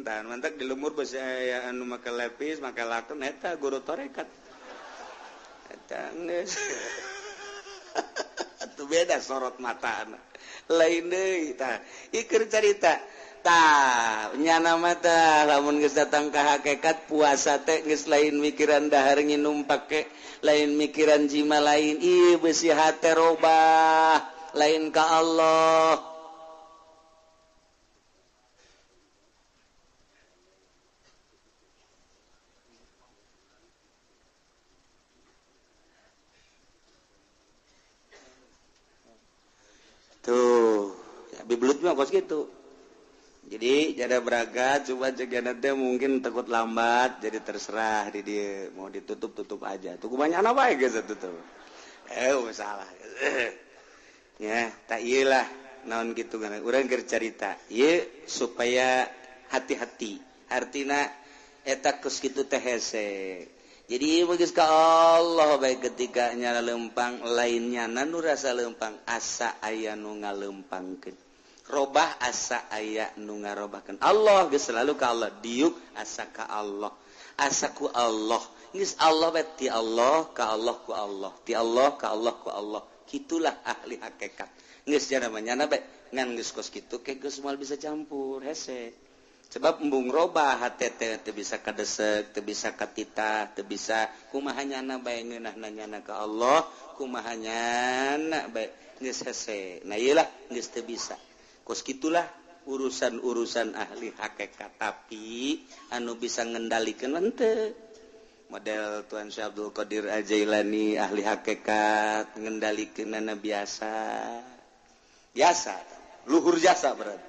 tah mantak di lemur beusi aya anu make lepis make laken eta guru torekat. Itu beda sorot mata lain deui tah ieu carita tah nyana mata lamun geus datang ka hakikat puasa teh geus lain mikiran dahar nginum pake lain mikiran jima lain ieu beusi hate robah lain ka Allah. Tuh, ya, bibelut mah kos gitu. Jadi jada beragat, coba cek nanti mungkin takut lambat, jadi terserah di dia mau ditutup tutup aja. Tuh banyak apa ya guys tutup. Salah. Ya, tak iyalah naon gitu kan. Urang keur carita, ieu supaya hati-hati. Artina eta kos kitu teh hese. Jadi geus ka Allah bae ketika nyala lempang lainnya nu rasa lempang asa aya nu ngalempangkeun. Robah asa aya nu ngarobahkeun. Allah geus selalu ka Allah diuk asa ka Allah. Asa ku Allah. Geus Allah bae ti Allah ka Allah ku Allah. Ti Allah ka Allah ku Allah. Kitulah ahli hakikat. Geus jana mah nyana bae ngan geus kos kitu ke geus moal bisa campur hese. Sebab embung robah hate teh teu bisa kadesek, teu bisa katita, teu bisa kumaha nyana bae ngeunahna nyana ka Allah, kumaha nyana bae geus hese. Nah ieu lah geus teu bisa. Kos kitulah urusan-urusan ahli hakikat, tapi anu bisa ngendalikeun henteu. Model Tuan Syekh Abdul Qadir Al-Jailani ahli hakikat ngendalikeunana biasa. Biasa, luhur jasa berarti.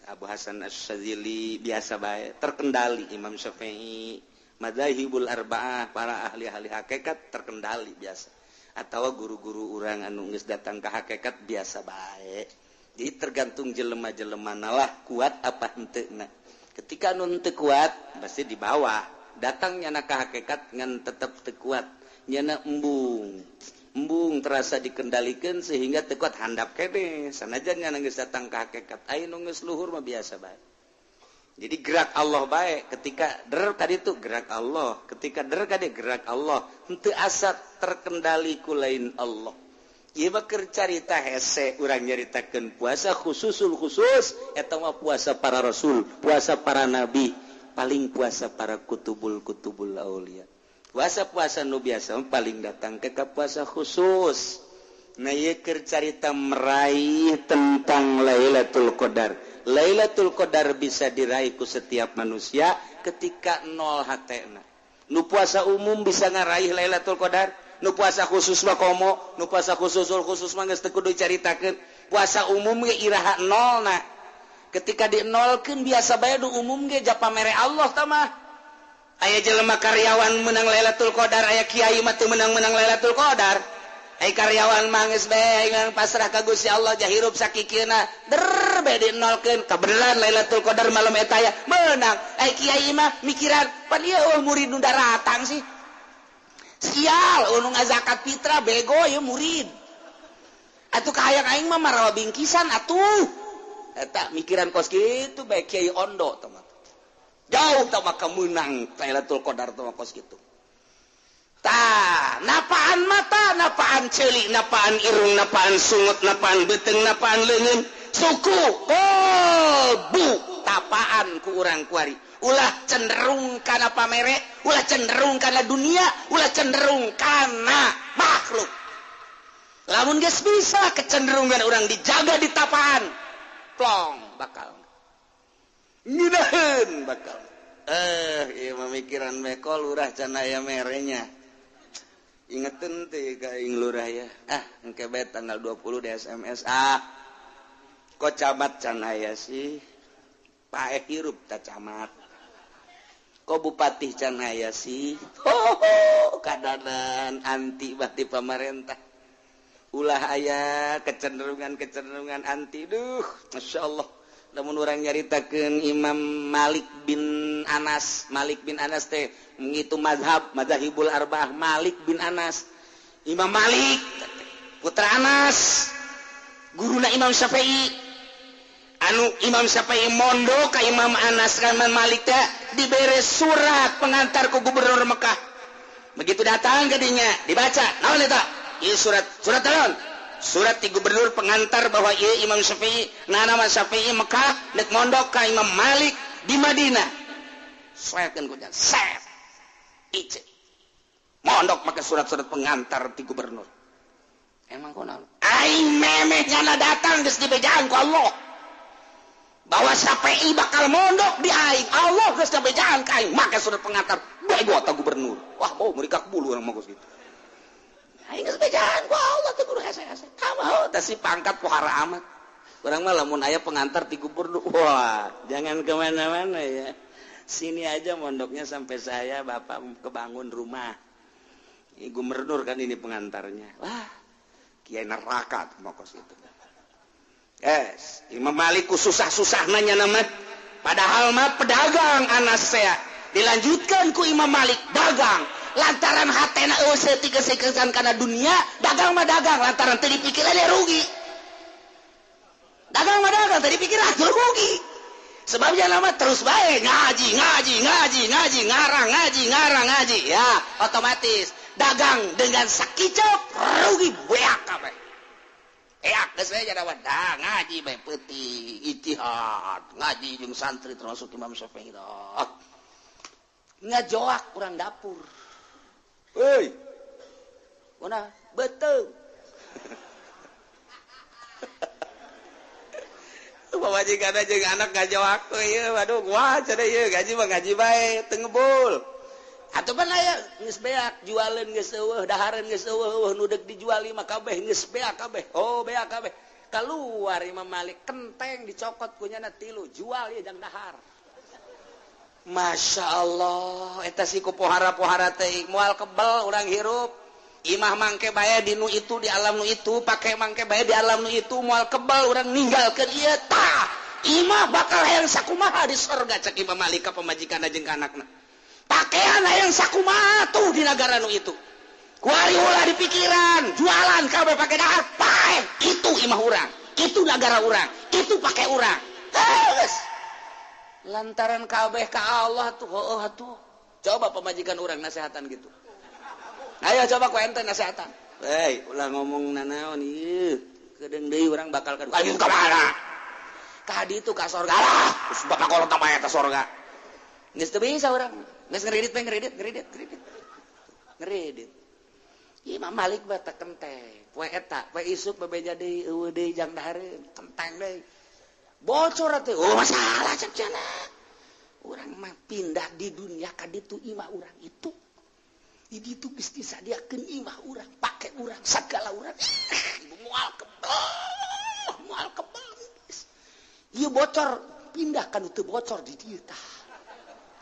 Abu Hasan Asy-Syadzili biasa bae, terkendali. Imam Syafi'i, madzahibul arba'ah, para ahli-ahli hakikat terkendali biasa. Atau guru-guru urang anu geus datang ka hakikat biasa bae. Jadi tergantung jelema-jelema lah kuat apa henteu. Ketika nu teu kuat pasti di bawah. Datangnya na ka hakikat ngan tetep teu kuat, nyana embung. Embung terasa dikendalikan sehingga teu kuat handap kene. Sanajan nyana geus datang ka hakikat, aya nu geus luhur mah biasa bae. Jadi gerak Allah bae ketika der tadi tuh gerak Allah, ketika der tadi gerak Allah, henteu asa terkendali ku lain Allah. Ieu mah keur carita hese urang nyaritakeun puasa khususul khusus eta mah puasa para rasul, puasa para nabi, paling puasa para kutubul-kutubul aulia. Puasa-puasa nu biasa paling datang ke puasa khusus. Nah ieu keur carita meraih tentang Lailatul Qadar. Lailatul Qadar bisa diraih ku setiap manusia ketika nol hatena. Nu puasa umum bisa ngaraih Lailatul Qadar, nu puasa khusus mah komo, nu puasa khususul khusus mah geus teu kudu dicaritakeun. Puasa umum ge iraha nolna. Ketika dinolkeun biasa bae nu umum ge japamere Allah tah mah. Aya jelema karyawan menang Lailatul Qadar, aya kiai mah teu menang-menang Lailatul Qadar. Aya karyawan mah geus bae ngan pasrah ka Gusti Allah jahirup sakikieuna. Der bae dinolkeun kabeneran Lailatul Qadar malam eta aya meunang. Aya kiai mah mikiran pan ieu murid nu daratang sih. Sial nu ngazakat fitrah bego ieu murid. Atuh kahayang aing mah marawa bingkisan atuh. Eta mikiran kos kitu bae kiai ondo tah mah. Jauh tah mah kemenang Lailatul Qadar tah mah kos kitu. Tah, napaan mata, napaan ceuli, napaan irung, napaan sungut, napaan beuteung, napaan leungeun, suku, kolbu, tapaan ku urang kuari. Ulah cenderung kana pamere, ulah cenderung kana dunia, ulah cenderung kana makhluk. Lamun geus bisa kecenderungan urang dijaga di tapaan, plong bakal ngeunaheun bakal. Ieu mah mikiran meko lurah can aya merenya. Ingetin teh ka aing lurah ya. Ah, engke bae tanggal 20 di SMS. Ah. Kok camat can aya sih? Paeh hirup ta camat. Kok bupati can aya sih? Ho ho, kadanan anti bati pamarentah. Ulah aya kecenderungan-kecenderungan anti duh, Masya Allah. Lamun urang nyaritakeun Imam Malik bin Anas, Malik bin Anas teh ngitu mazhab, mazahibul arba'ah Malik bin Anas. Imam Malik putra Anas, guruna Imam Syafi'i. Anu Imam Syafi'i mondok ka Imam Anas ka Imam Malik teh dibere surat pengantar ku gubernur Mekah. Begitu datang ke dinya, dibaca, naon eta? Ieu surat, surat naon? Surat di gubernur pengantar bahwa ieu Imam Syafi'i, nama Syafi'i Mekah nek mondok ka Imam Malik di Madinah. Sekeun ku jan, set. Ice. Mondok make surat-surat pengantar di gubernur. Emang kunaon? Aing memeh nyana datang geus dibejaan ku Allah. Bahwa Syafi'i bakal mondok di aing, Allah geus dibejaan ka aing make surat pengantar. Bego ta gubernur. Wah, bau merikak bulu urang mah geus kitu. Aing geus bejaan ku Allah teh kudu hese-hese. Kamaho teh si pangkat pohara amat. Urang mah lamun aya pengantar ti gubernur, wah, jangan kemana-mana ya. Sini aja mondoknya sampai saya bapak kebangun rumah. Ini gubernur kan ini pengantarnya. Wah, kiai neraka tuh kos itu. Yes, Imam Malik ku susah-susah nanya nama. Padahal mah pedagang Anas saya. Dilanjutkan ku Imam Malik dagang. Lantaran hatena eueuh saeutik-saeutik kana dunia, dagang mah dagang lantaran teu dipikiran dia rugi. Dagang mah dagang teu dipikiran rugi. Sebabnya lama terus bae ngaji, ngaji, ngaji, ngaji, ngarang, ngaji, ngarang, ngaji. Ya, otomatis dagang dengan sakicep rugi beak kabeh. Eak geus we jadi wadah ngaji bae peuting, ijtihad, ngaji jeung santri termasuk Imam Syafi'i. Ngajoak urang dapur. Hei, mana betul. Pamajikan jeung anak ngajoak ieu, waduh gua cenah ieu gaji mah gaji bae teu ngebul. Atuh pan aya geus beak jualeun geus eueuh, dahareun geus eueuh, nu deuk dijual mah kabeh geus beak kabeh. Oh, beak kabeh. Keluar Imam Malik, kenteng dicokot kunyana tilu, jual ya jang dahar. Masya Allah, eta si ku pohara-pohara teh moal kebel urang hirup. Imah mangke bae di nu itu, di alam nu itu, pake mangke bae di alam nu itu, moal kebel urang ninggalkeun ieu tah. Imah bakal hayang sakumaha di sorga cek Imam Malik ka pamajikan jeung ka anakna. Pakaian hayang sakumaha tuh di nagara nu itu. Kuari ulah di pikiran, jualan kabeh pake dahar, pae. Itu imah urang, itu nagara urang, itu pake urang. Geus. Lantaran kabeh ka Allah tuh, heueuh atuh. Coba pamajikan urang nasehatan gitu. Ayo coba ku ente nasehatan. Hei, ulah ngomong nanaon ieu. Kedeung deui urang bakal ka. Ayo ka mana? Ka ditu ka sorga lah. Geus bapak kolot mah eta sorga. Geus teu bisa urang. Geus ngeridit we ngeridit, ngeridit, ngeridit. Ngeridit. Imam Malik mah teh kenteng. Poe eta, poe isuk bebeja deui eueuh deui jang dahareun, kenteng deui. Bocor atuh. Oh, masalah cek cenah. Urang mah pindah di dunia ka ditu imah urang itu. Di ditu geus disadiakeun imah urang, pake urang, sagala urang. Ibu moal kebel, moal kebel. Ieu bocor pindah ka nu teu bocor di dieu tah.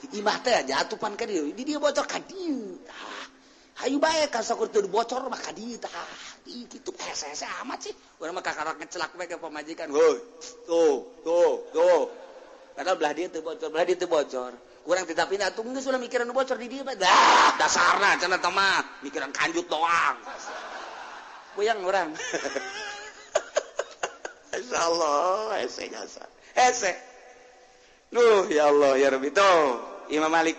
Di imah teh jatupan ka dieu, di dieu bocor ka dieu tah. Hayu bae ka sakur teu bocor mah ka dieu tah. Ih kitu hese-hese amat sih. Urang mah kakarak ngecelak we ka pamajikan. Heuy, tuh, tuh, tuh. Padahal belah dieu teu bocor, belah dieu teu bocor. Kurang tidak pindah atuh geus ulah mikiran nu bocor di dieu mah. Dah, dasarna cenah teh mah mikiran kanjut doang. Puyang urang. Insyaallah hese jasa. Hese. Duh, ya Allah ya Rabbi tuh Imam Malik.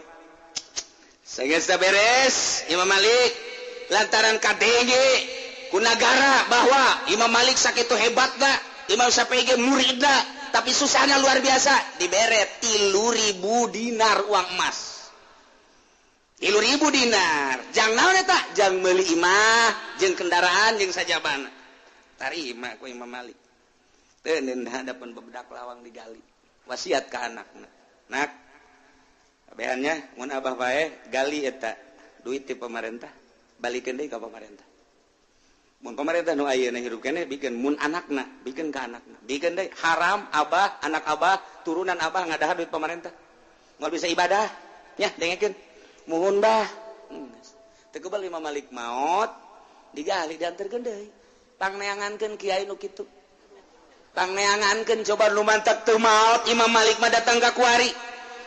Sehingga beres Imam Malik lantaran KDG ku nagara bahwa Imam Malik sakitu hebatna, Imam Syafi'i ge muridna, tapi susahnya luar biasa, dibere 3.000 dinar uang emas. 3.000 dinar. Jang naon eta? Jang meuli imah, jeung kendaraan jeung sajabana. Tarima ku Imam Malik. Teu hadapan bebedak lawang digali. Wasiat ka anakna. Nak, kabehannya mun abah bae gali eta duit ti pemerintah, balikeun deui ka pemerintah. Mun pemerintah nu ayeuna hirup keneh bikeun, mun anakna bikeun ka anakna. Bikeun deui haram abah, anak abah, turunan abah ngadahar duit pemerintah. Moal bisa ibadah, nya dengekeun. Muhun bah. Teu kebal Imam Malik maot, digali dianterkeun deui. Pangneangankeun kiai nu kitu. Pangneangankeun coba nu mantak teu maot Imam Malik mah datang ka kuari.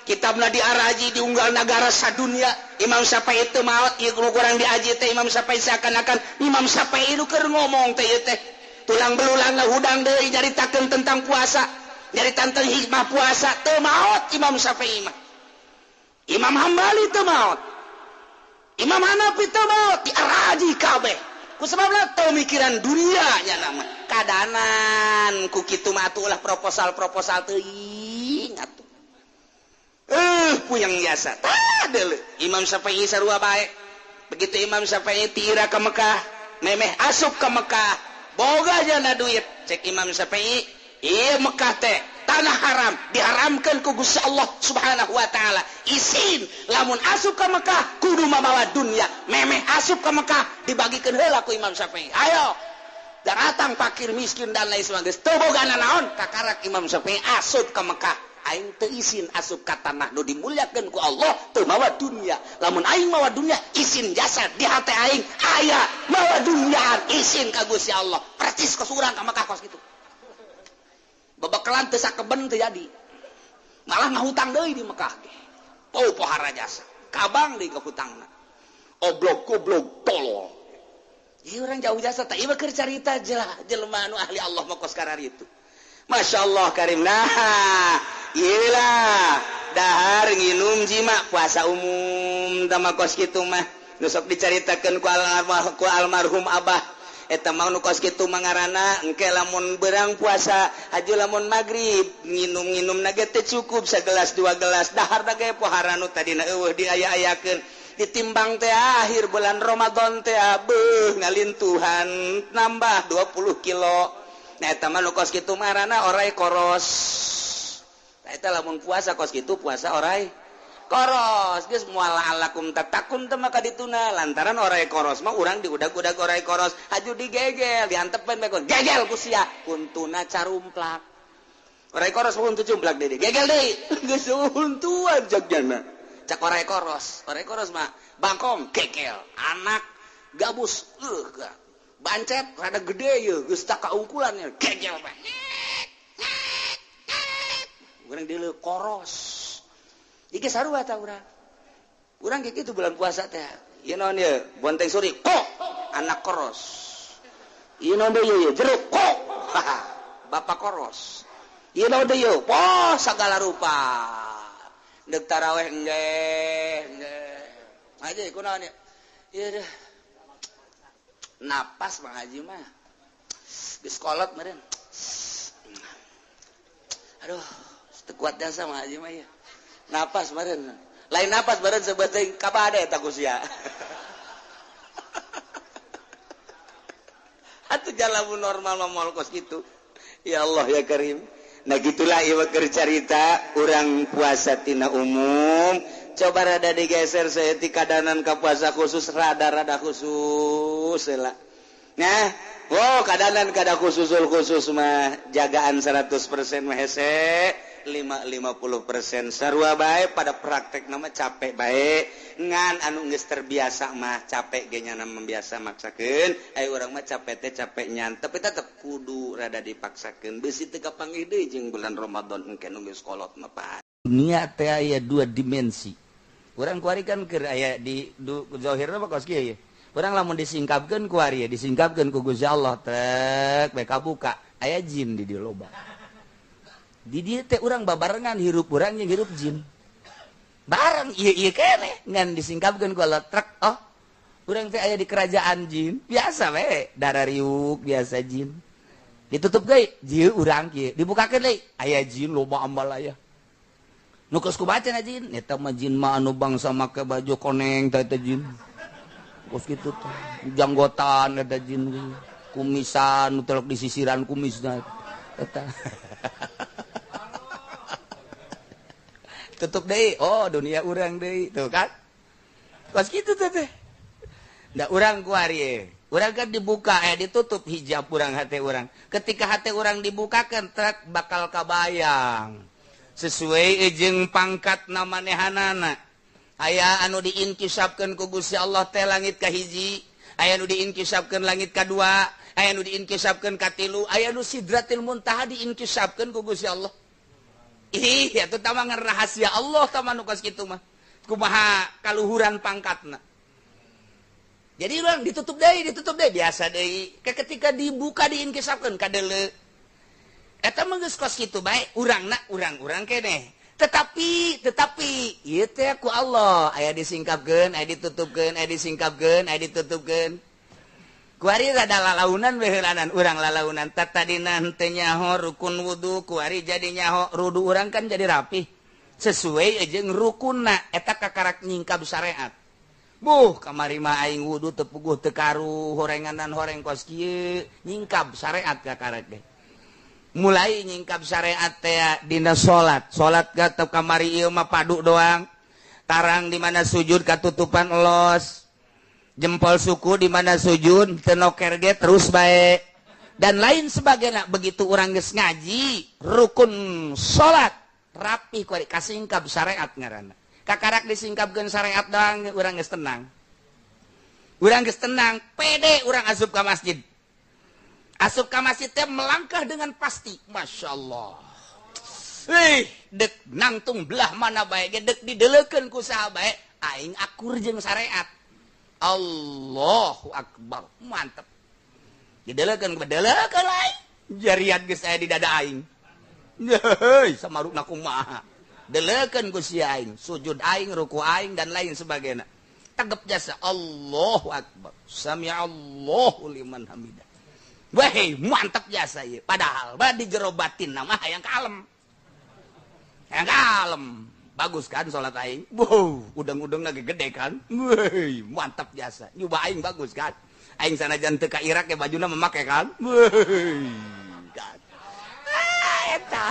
Kitabna diaraji diunggal nagara sadunia. Imam Syafi'i teu maot ieu nu kurang diaji teh Imam Syafi'i seakan-akan Imam Syafi'i nu keur ngomong teh ieu teh tulang belulang hudang deui nyaritakeun tentang puasa, nyaritakeun tentang hikmah puasa teu maot Imam Syafi'i mah. Imam Hambali teu maot. Imam Hanafi teu maot diaraji kabeh. Ku sababna teu mikiran dunia nya nama. Kadanan ku kitu mah atuh ulah proposal-proposal teuing atuh. Puyang jasa. Tah deuleu. Imam Syafi'i sarua bae. Begitu Imam Syafi'i tira ke Mekah, memeh asup ke Mekah, boga jana duit. Cek Imam Syafi'i, ieu Mekah teh tanah haram, diharamkeun ku Gusti Allah Subhanahu wa taala. Isin lamun asup ke Mekah kudu mamawa dunya. Memeh asup ke Mekah dibagikeun heula ku Imam Syafi'i. Ayo datang fakir miskin dan lain sebagainya. Teu boga nanaon, kakarak Imam Syafi'i asup ke Mekah. Aing teu isin asup ka tanah nu dimuliakeun ku Allah teu mawa dunya. Lamun aing mawa dunya isin jasad di hate aing aya mawa dunyaan isin ka Gusti Allah. Percis kos urang ka Mekah kos kitu. Babakalan teu sakeben teu jadi. Malah ngahutang deui di Mekah ge. Oh pohara jasa. Kabang deui kahutangna. Oblog goblog tolol. Ieu urang jauh jasa teh ieu keur carita jelema anu ahli Allah mah kos kararitu. Masya Allah karim. Nah, iyalah dahar nginum jima puasa umum tama kos kitu mah nu sok dicaritakeun ku almarhum abah eta mah nu kos kitu mah ngaranna engke lamun berang puasa haju lamun magrib nginum-nginum na ge teu cukup sagelas dua gelas dahar da ge pohara nu tadina eueuh diaya-ayakeun ditimbang teh akhir bulan Ramadan teh beuh ngalintuhan nambah 20 kilo. Nah, eta mah nu kos kitu mah ngaranna orai koros. Nah, eta lamun puasa kos kitu puasa orai Koros geus moal alakum tatakun teh maka dituna lantaran orai koros mah urang diudag-udag orai koros haju digegel diantepan bae gegel ku sia kuntuna carumplak. Orai koros huntu cumplak deui gegel deui geus huntuan jagjana. Cak orai koros mah bangkong gegel anak gabus bancet rada gede ye geus tak kaungkulan gegel bae. Urang deuleu koros. Iki sarua ta urang. Urang kayak gitu bulan puasa teh. Ieu naon ieu? Bonteng suri kok anak koros. Ieu naon deui ieu? Jeruk kok. Bapak koros. Ieu naon deui ieu? Poh sagala rupa. Deuk taraweh engge, engge. Haji kunaon ieu? Ieu deh. Napas Bang Haji mah. Geus kolot meureun. Aduh, teu kuat jasa Bang Haji mah ieu. Napas meureun. Lain napas meureun sebeuting kabade eta ku sia. Atuh jalamun normal mah moal kos kitu. Ya Allah ya Karim. Nah gitulah ieu keur carita urang puasa tina umum. Coba rada digeser saeutik kadanan ka puasa khusus rada-rada khusus heula. Nah, oh kadanan kada khususul khusus mah jagaan 100% mah hese. 50% sarua bae pada praktek nama capek bae ngan anu geus terbiasa mah capek ge nyana membiasa maksakeun aya urang mah capek teh capek nyan tapi tetep kudu rada dipaksakeun beusi teu kapanggih deui jeung bulan Ramadan engke nu geus kolot mah pa dunia teh aya dua dimensi urang kuari kan keur aya di zahirna mah kos kieu ye urang lamun disingkapkeun kuari disingkapkeun ku Gusti Allah trek bae kabuka aya jin di dieu loba. Di dieu teh urang babarengan hirup urang jeung hirup jin. Bareng ieu-ieu keneh ngan disingkapkeun ku Allah trek oh urang teh aya di kerajaan jin biasa we darah riuk biasa jin. Ditutup deui jieu urang kieu dibukakeun deui aya jin loba ambalaya. Nu geus kubaca na jin eta mah jin mah anu bangsa make baju koneng teh eta jin. Kos kitu teh janggotan eta jin kumisan nu telok disisiran kumisna eta. Tutup deui oh dunia urang deui tuh kan kos kitu teh da urang kuari urang kan dibuka ditutup hijab urang hate urang ketika hate urang dibukakeun trek bakal kabayang sesuai jeung pangkat namanehanana aya anu diinkisapkeun ku Gusti Allah teh langit kahiji aya anu diinkisapkeun langit kadua aya anu diinkisapkeun katilu aya anu sidratil muntaha diinkisapkeun ku Gusti Allah. Ih, eta mah rahasia Allah tah nu kos kitu mah. Kumaha kaluhuran pangkatna. Jadi urang ditutup deui biasa deui. Ketika dibuka diinkisapkeun kadeuleu. Eta mah geus kos kitu bae urangna urang-urang keneh. Tetapi ieu teh ku Allah aya disingkapkeun, aya ditutupkeun, aya disingkapkeun, aya ditutupkeun. Kuari rada lalaunan we heulanan urang lalaunan tatadina henteu nyaho rukun wudu kuari jadi nyaho rudu urang kan jadi rapih sesuai jeung rukunna eta kakarak nyingkab syariat. Buh kamari mah aing wudu teu puguh teu karuh horenganan horeng kos kieu nyingkab syariat kakarak ge. Mulai nyingkab syariat teh dina salat salat ka kamari ieu mah padu doang tarang di mana sujud katutupan los jempol suku di mana sujud tenoker ge terus bae dan lain sebagainya. Begitu urang geus ngaji rukun salat rapi kuari kasingkab syariat ngaranna kakarak disingkabkeun syariat doang urang geus tenang urang geus tenang pede urang asup ka masjid teh melangkah dengan pasti masyaallah ih dek nangtung belah mana bae ge dek dideleukeun ku saha bae aing akur jeung syariat. Allahu Akbar mantep didelekeun bedelekeun lain jarian geus aya di dada aing heuy samarukna kumaha delekeun ku si aing sujud aing ruku aing dan lain sebagainya tegep jasa Allahu Akbar sami'allahu liman hamidah weh mantep jasa ieu padahal mah di jero batin mah hayang kalem bagus kan salat aing. Wow, udang-udang lagi gede kan. Woi, mantap jasa. Nyoba aing bagus kan. Aing sanajan teu ka Irak ya bajuna memake kan. Woi, kan. Ah, eta.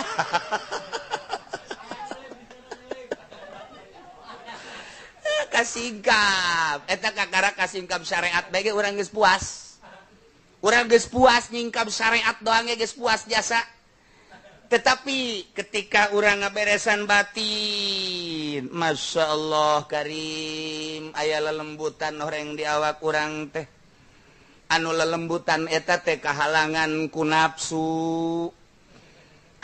Kasingkap eta kakara kasingkap syariat bae ge urang geus puas. Urang geus puas nyingkap syariat doang ge geus puas jasa. Tetapi ketika urang ngaberesan batin, Masya Allah Karim, aya lelembutan horeng di awak urang teh. Anu lelembutan eta teh kahalangan ku nafsu.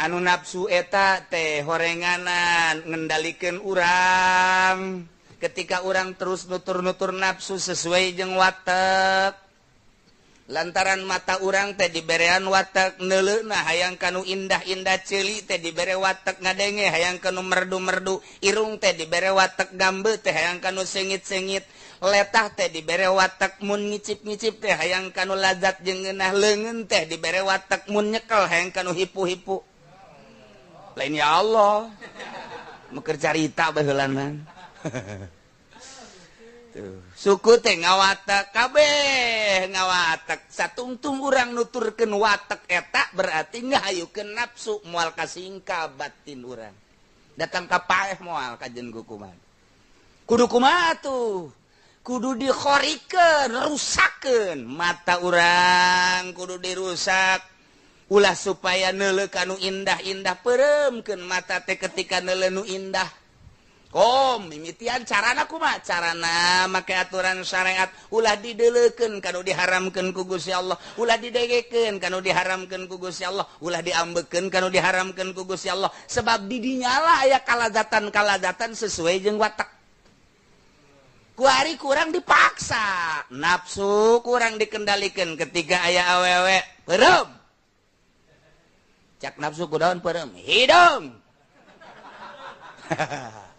Anu nafsu eta teh horenganan ngendalikeun urang. Ketika urang terus nutur-nutur nafsu sesuai jeung watek. Lantaran mata urang teh diberean watek neuleuhna hayang kanu indah-indah, ceuli teh dibere watek ngadenge hayang kanu merdu-merdu, irung teh dibere watek gambe teh hayang kanu sengit-sengit, letah teh dibere watek mun ngicip-ngicip teh hayang kanu lazat jeung ngeunah, leungeun teh dibere watek mun nyekel hayang kanu hipu-hipu. Lain ya Allah meker carita baheula mah. Tuh, suku teh ngawatek kabeh ngawatek satungtung urang nuturkeun watek eta berarti ngahayukeun nafsu moal kasingka batin urang. Datang ka paeh moal kajen kumaha. Kudu kumaha tuh? Kudu dikhorikeun, rusakeun mata urang kudu dirusak. Ulah supaya neuleuh kanu indah-indah, peureumkeun mata teh ketika neuleuh nu indah. Kom mimitian carana kumaha? Carana make aturan syariat, ulah dideleukeun kanu diharamkeun ku Gusti Allah, ulah didegekeun kanu diharamkeun ku Gusti Allah, ulah diambekeun kanu diharamkeun ku Gusti Allah. Sebab di dinya lah aya kalazatan-kalazatan sesuai jeung watak. Kuari kurang dipaksa, nafsu kurang dikendalikan ketika aya awewe peureum. Cak nafsu kudaon peureum? Hidung.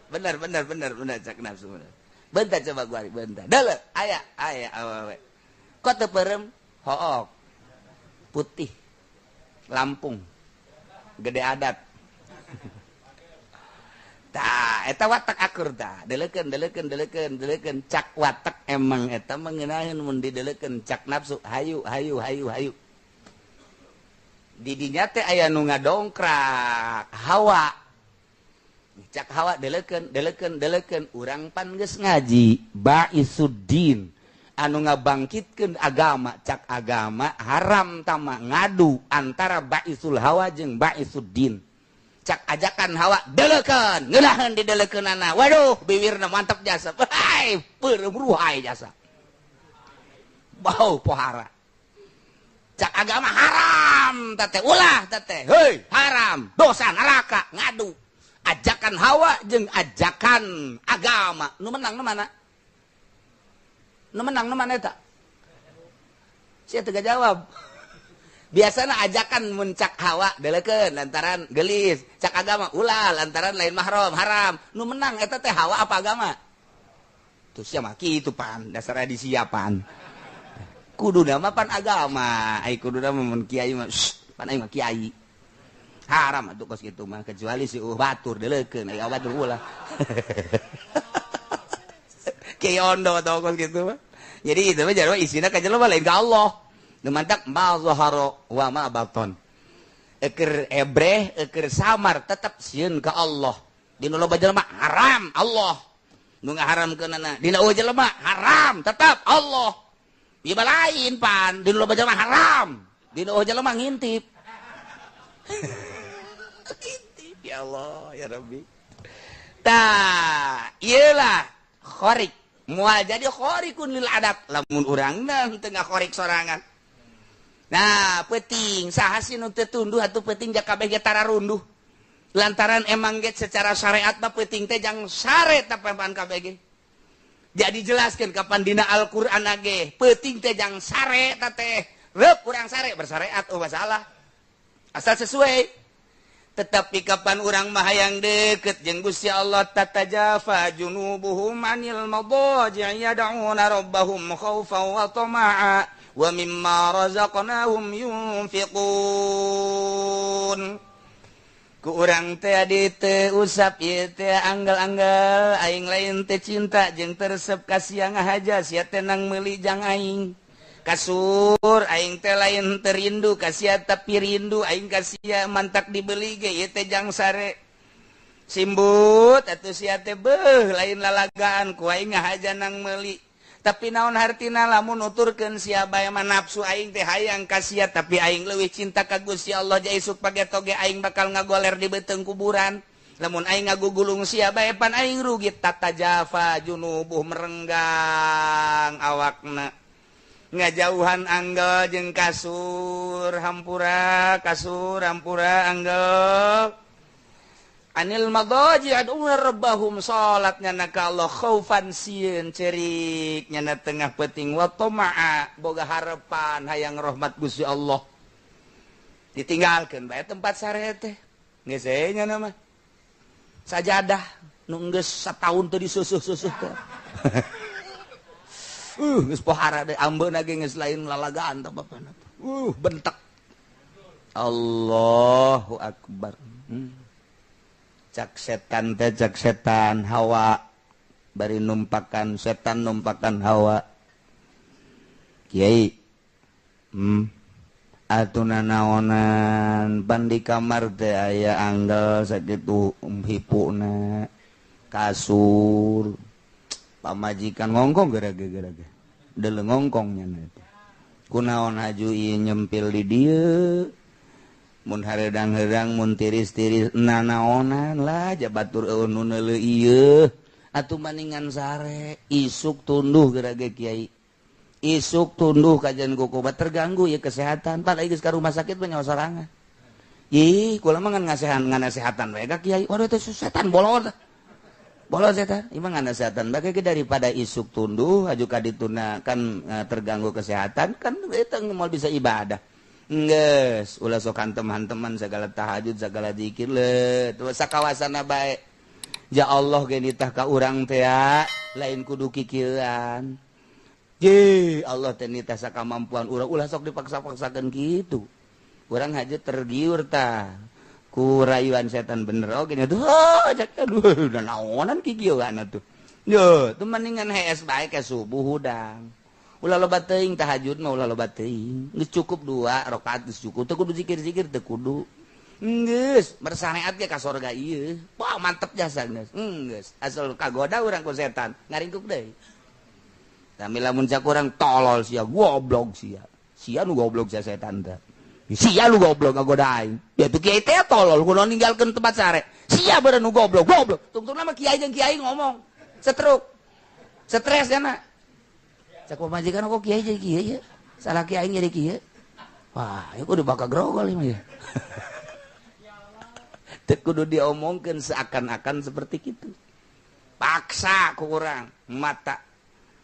Bener bener bener bener cak nafsu bener. Bentar coba gua bentar. Deuleu aya aya awewe. Kok teu peureum? Hook. Putih. Lampung. Gede adat. Tah, eta watak akur tah. Deleukeun deleukeun deleukeun deleukeun cak watak emang eta mengenaheun mun dideleukeun cak nafsu hayu hayu hayu hayu. Di dinya teh aya nu ngadongkrak hawa. Cak hawa deleukeun deleukeun deleukeun urang pan geus ngaji baisuddin anu ngabangkitkeun agama cak agama haram tama ngadu antara baisul hawa jeung baisuddin. Cak ajakan hawa deleukeun ngeunaheun dideleukeunana, waduh biwirna mantap jasa, hai peureum ruhai jasa bau pohara. Cak agama haram teh ulah teh heuy haram dosa neraka ngadu. Ajakan hawa jeung ajakan agama nu menang nu mana? Nu menang nu mana eta? Sia teu jawab. Biasana ajakan mun cak hawa deleukeun lantaran geulis, cak agama ulah lantaran lain mahram haram. Nu menang eta teh hawa apa agama? Tuh sia mah kitu pan, dasar disiapan. Kuduna mah pan agama, ai kuduna mah mun kiai mah pan aing mah kiai. Haram atuh kos kitu mah kecuali si batur deleukeun aya batur ulah. Kiai ondo atau kos kitu mah. Jadi itu mah jarwa isina ka jelema lain ka Allah. Nu mantak ma zahara wa ma baton. Eker ebreh, eker samar tetep sieun ka Allah. Dina loba jelema haram Allah. Nu ngaharamkeunana dina eueuh jelema haram tetep Allah. Ieu lain pan dina loba jelema haram, dina eueuh jelema ngintip. Ngintip ya Allah ya Rabbi. Tah, ieulah khorik. Moal jadi khorikun lil adat lamun urangna teu ngakhorik sorangan. Nah, peuting saha sih nu teu tunduh atuh peuting ja kabeh ge tararunduh. Lantaran emang ge secara syariat mah peuting teh jang sare tapan kabeh ge. Jadi jelaskeun kapan dina Al-Qur'an ge peuting teh jang sare ta teh. Reup urang sare bersyariat oh masalah. Asal sesuai. Tetapi kapan urang mah hayang deket jeung Gusti Allah tatajafa junubuhum anil madaji yad'una rabbahum khaufan wa tama'a wa mimma razaqnahum yunfiqun. Ku urang teh adi teu usap ieu teh anggal-anggal aing lain teh cinta jeung teresep ka sia ngahaja sia teh nang meuli jang aing. Kasur aing teh lain teu rindu ka sia tapi rindu aing ka sia mantak dibeli ge ieu teh jang sare. Simbut atuh sia teh beuh lain lalagaan ku aing ngahaja nang meuli. Tapi naon hartina lamun nuturkeun sia bae mah nafsu aing teh hayang ka sia tapi aing leuwih cinta ka Gusti Allah ja isuk page toge aing bakal ngagoler di beuteung kuburan. Lamun aing ngagugulung sia bae pan aing rugi tata jafa junubuh merenggang awakna. Ngajauhan anggel jeung kasur hampura kasur hampura anggel. Anil madaji ad'una rabbahum salatnya na ka Allah khaufan sieun cerik nyana tengah peuting wa tama'a boga harapan hayang rahmat Gusti Allah. Ditinggalkeun bae tempat sare teh. Geus we nya mah. Sajadah nu geus sataun teu disusuh-susuh teh. Geus pohara deui ambeuna ge geus lain lalagaan teh bapana. Bentek. Allahu akbar. Cak setan teh cak setan hawa bari numpakan setan numpakan hawa. Kiai. Atuna naonan pan di kamar teh aya anggel sakitu hipuna kasur pamajikan ngongkong gara-gara deuleu ngongkong nya teh. Kunaon haju ieu nyempil di dieu mun hareudang-heudang mun tiris-tiris nanaonan lah jabatur eueuh nu neuleuh ieu atuh maningan sare isuk tunduh gerage kiai isuk tunduh kajian kukobat terganggu ya kesehatan pan geus ka rumah sakit mah nyawa sorangan ih kula mah ngan ngasehatan bae ka kiai waduh teh setan bolot bolot setan ieu mah ngasehatan bae daripada isuk tunduh aju ka dituna kan terganggu kesehatan kan eta moal bisa ibadah. Geus ulah sok hantem-hanteman segala tahajud segala zikir le sakawasana bae. Ya Allah ge nitah ka urang teh lain kudu kikieuan. Ye Allah teh nitah sakamampuan urang ulah sok dipaksa-paksakeun kitu. Urang haja tergiur tah ku rayuan setan bener oge nya tuh cak aduh naonan kikieuan atuh. Yo teu mendingan hees bae ka subuh hudang. Ulah loba teuing tahajud mah ulah loba teuing. Geus cukup 2 rakaat geus cukup. Teu kudu zikir-zikir teu kudu. Geus bersareat ge ka sorga ieu. Wah mantep jasa geus. Geus asal kagoda urang ku setan ngaringkuk deui. Tapi lamun cak urang tolol sia goblok sia. Sia nu goblok sia setan teh. Sia nu goblok ngagoda aing. Ya tuh kiai teh tolol kudu ninggalkeun tempat sare. Sia beureun nu goblok goblok. Tungtungna mah kiai jeung kiai ngomong. Setruk. Stres nya. Cak pamajikan kok kiai jadi kiai ya? Salah kiai jadi kiai. Wah, ieu kudu bakal grogol ieu mah ya. Teu kudu diomongkeun seakan-akan seperti kitu. Paksa ku urang mata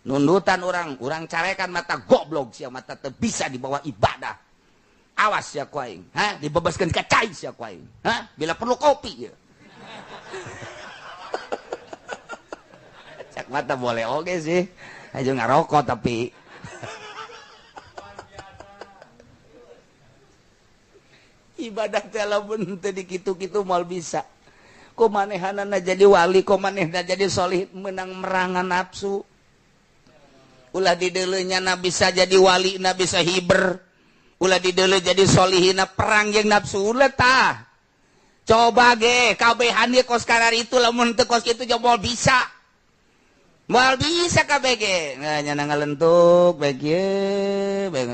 nundutan urang, urang carekan mata goblok sia mata teu bisa dibawa ibadah. Awas sia ku aing, ha? Dibebaskeun ka cai sia ku aing, ha? Bila perlu kopi ya. Cak mata boleh oge sih. Aja ngarokok tapi ibadah teh lamun teu dikitu-kitu moal bisa. Ku manehanana jadi wali, ku manehna jadi solih menang merangan nafsu. Ulah dideuleu nya bisa jadi wali, na bisa hiber. Ulah dideuleu jadi solihina perang jeung nafsu ulah tah. Coba ge kabehan ge kos karar itu lamun teu kos kitu moal bisa. Moal bisa KBG. Nah, nyana ngalentuk bae kieu, bae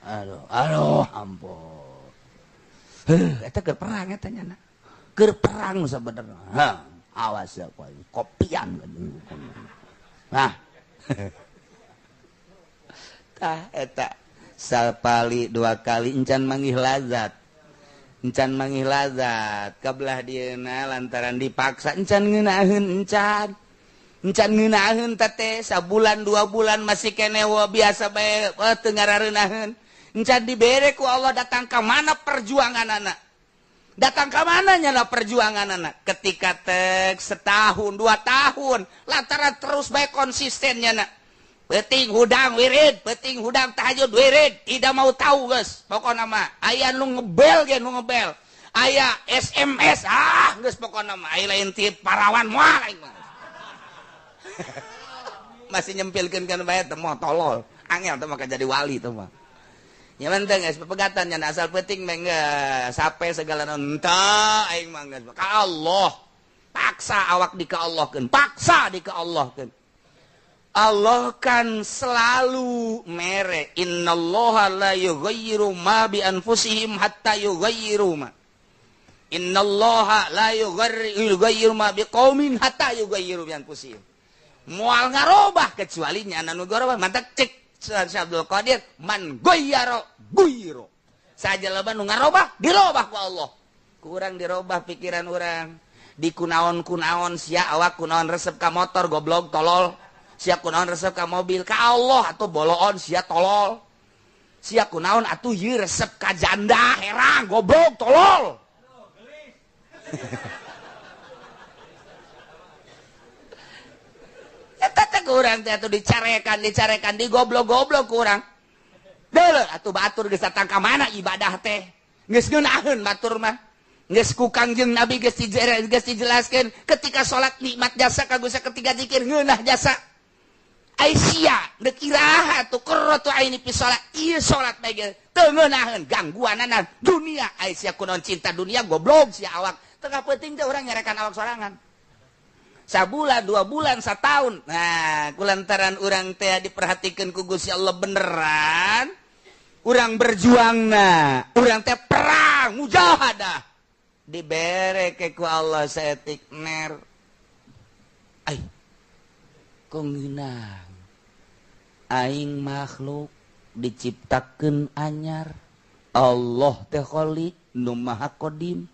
aduh, aduh, ampun. Heuh, eta keur perang eta nyana. Keur perang sabenerna. Hah, awas ya kowe, kopian. Nah. Tah eta sapali dua kali encan manggih lazat. Encan manggih lazat kabelah dieuna lantaran dipaksa encan ngeunaheun encan. Encan ngeunaheun teh sabulan 2 bulan masih keneh biasa bae teu ngarareunaheun. Encan dibere ku Allah datang ka mana perjuanganana. Datang ka mana nyana perjuanganana ketika tek setahun 2 tahun lantaran terus bae konsisten nyana. Penting hudang wirid, penting hudang tahajud wirid, tidak mau tahu geus. Pokona mah aya nu ngebel ge nu ngebel. Aya SMS ah geus pokona mah aya lain ti parawan moal aing mah. Masih nyempilkeun kan bae teh moal tolol. Angel teh mah jadi wali teh mah. Nya manteng geus pepegatan nya asal penting mah geus sape segala naon entah aing mah geus ka Allah. Paksa awak di ka Allahkeun, paksa di ka Allahkeun. Allah kan selalu mere innallaha la yughayyiru ma bi anfusihim hatta yughayyiru ma. Innallaha la yughayyiru ma biqaumin hatta yughayyiru bi anfusihim. Moal ngarobah kecuali nyana nu garobah. Mantak cek Syekh Abdul Qadir man ghayyara ghayyiru. Saja loba nu ngarobah dirobah ku Allah. Kurang dirobah pikiran urang. Di kunaon-kunaon sia awak kunaon resep ka motor goblok tolol. Sia kunaon resep ka mobil ka Allah atuh boloon sia tolol. Sia kunaon atuh ieu resep ka janda herang goblok tolol. Eta teh kurang teh atuh dicarekan dicarekan digoblok-goblok kurang. Deuleu atuh batur geus datang ka mana ibadah teh. Geus ngeunaheun batur mah. Geus ku Kangjeng Nabi geus dijelaskeun ketika salat nikmat jasa kagusa ketika zikir ngeunah jasa. Aisyah deuk iraha tuh qurratu aini fi salat ieu salat bae ge teu ngeunaheun gangguanana dunia. Aisyah kunaon cinta dunia goblok sia awak. Tengah penting teh urang nyarekan awak sorangan. Sabulan, 2 bulan, satahun. Nah, kulantaran urang teh diperhatikeun ku Gusti Allah beneran, urang berjuangna, urang teh perang mujahadah. Dibere ke ku Allah saetik ner. Ai. Kok ngeunah. Aing makhluk diciptakeun anyar. Allah teh Khalik nu Maha Qadim.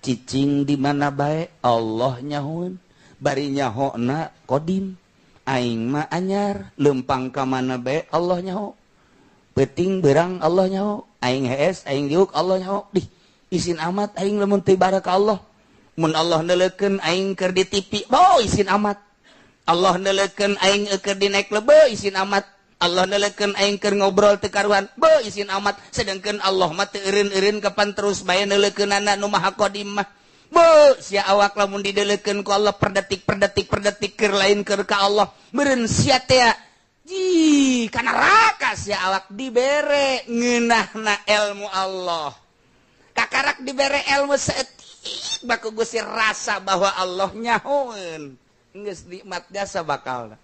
Cicing di mana bae Allah nyahoeun. Bari nyahona Qadim. Aing mah anyar, lempang ka mana bae Allah nyaho. Peuting beurang Allah nyaho, aing hees, aing diuk Allah nyaho. Dih, isin amat aing lamun teu ibadah ka Allah. Mun Allah neuleukeun aing keur di TV, oh isin amat. Allah neuleukeun aing keur di naik lebe, isin amat. Allah neuleukeun aing keur ngobrol teu karuan, be isin amat. Sedangkan Allah mah teu eureun-eureun kapan terus bae neuleukeunana nu Maha Qadim mah. Be sia awak lamun dideleukeun ku Allah per detik per detik per detik keur lain keur ka Allah. Meureun sia teh ji ka neraka sia awak dibere ngeunahna ilmu Allah. Kakarak dibere ilmu saeutik baku Gusti rasa bahwa Allah nyahoeun. Geus nikmat jasa bakalna.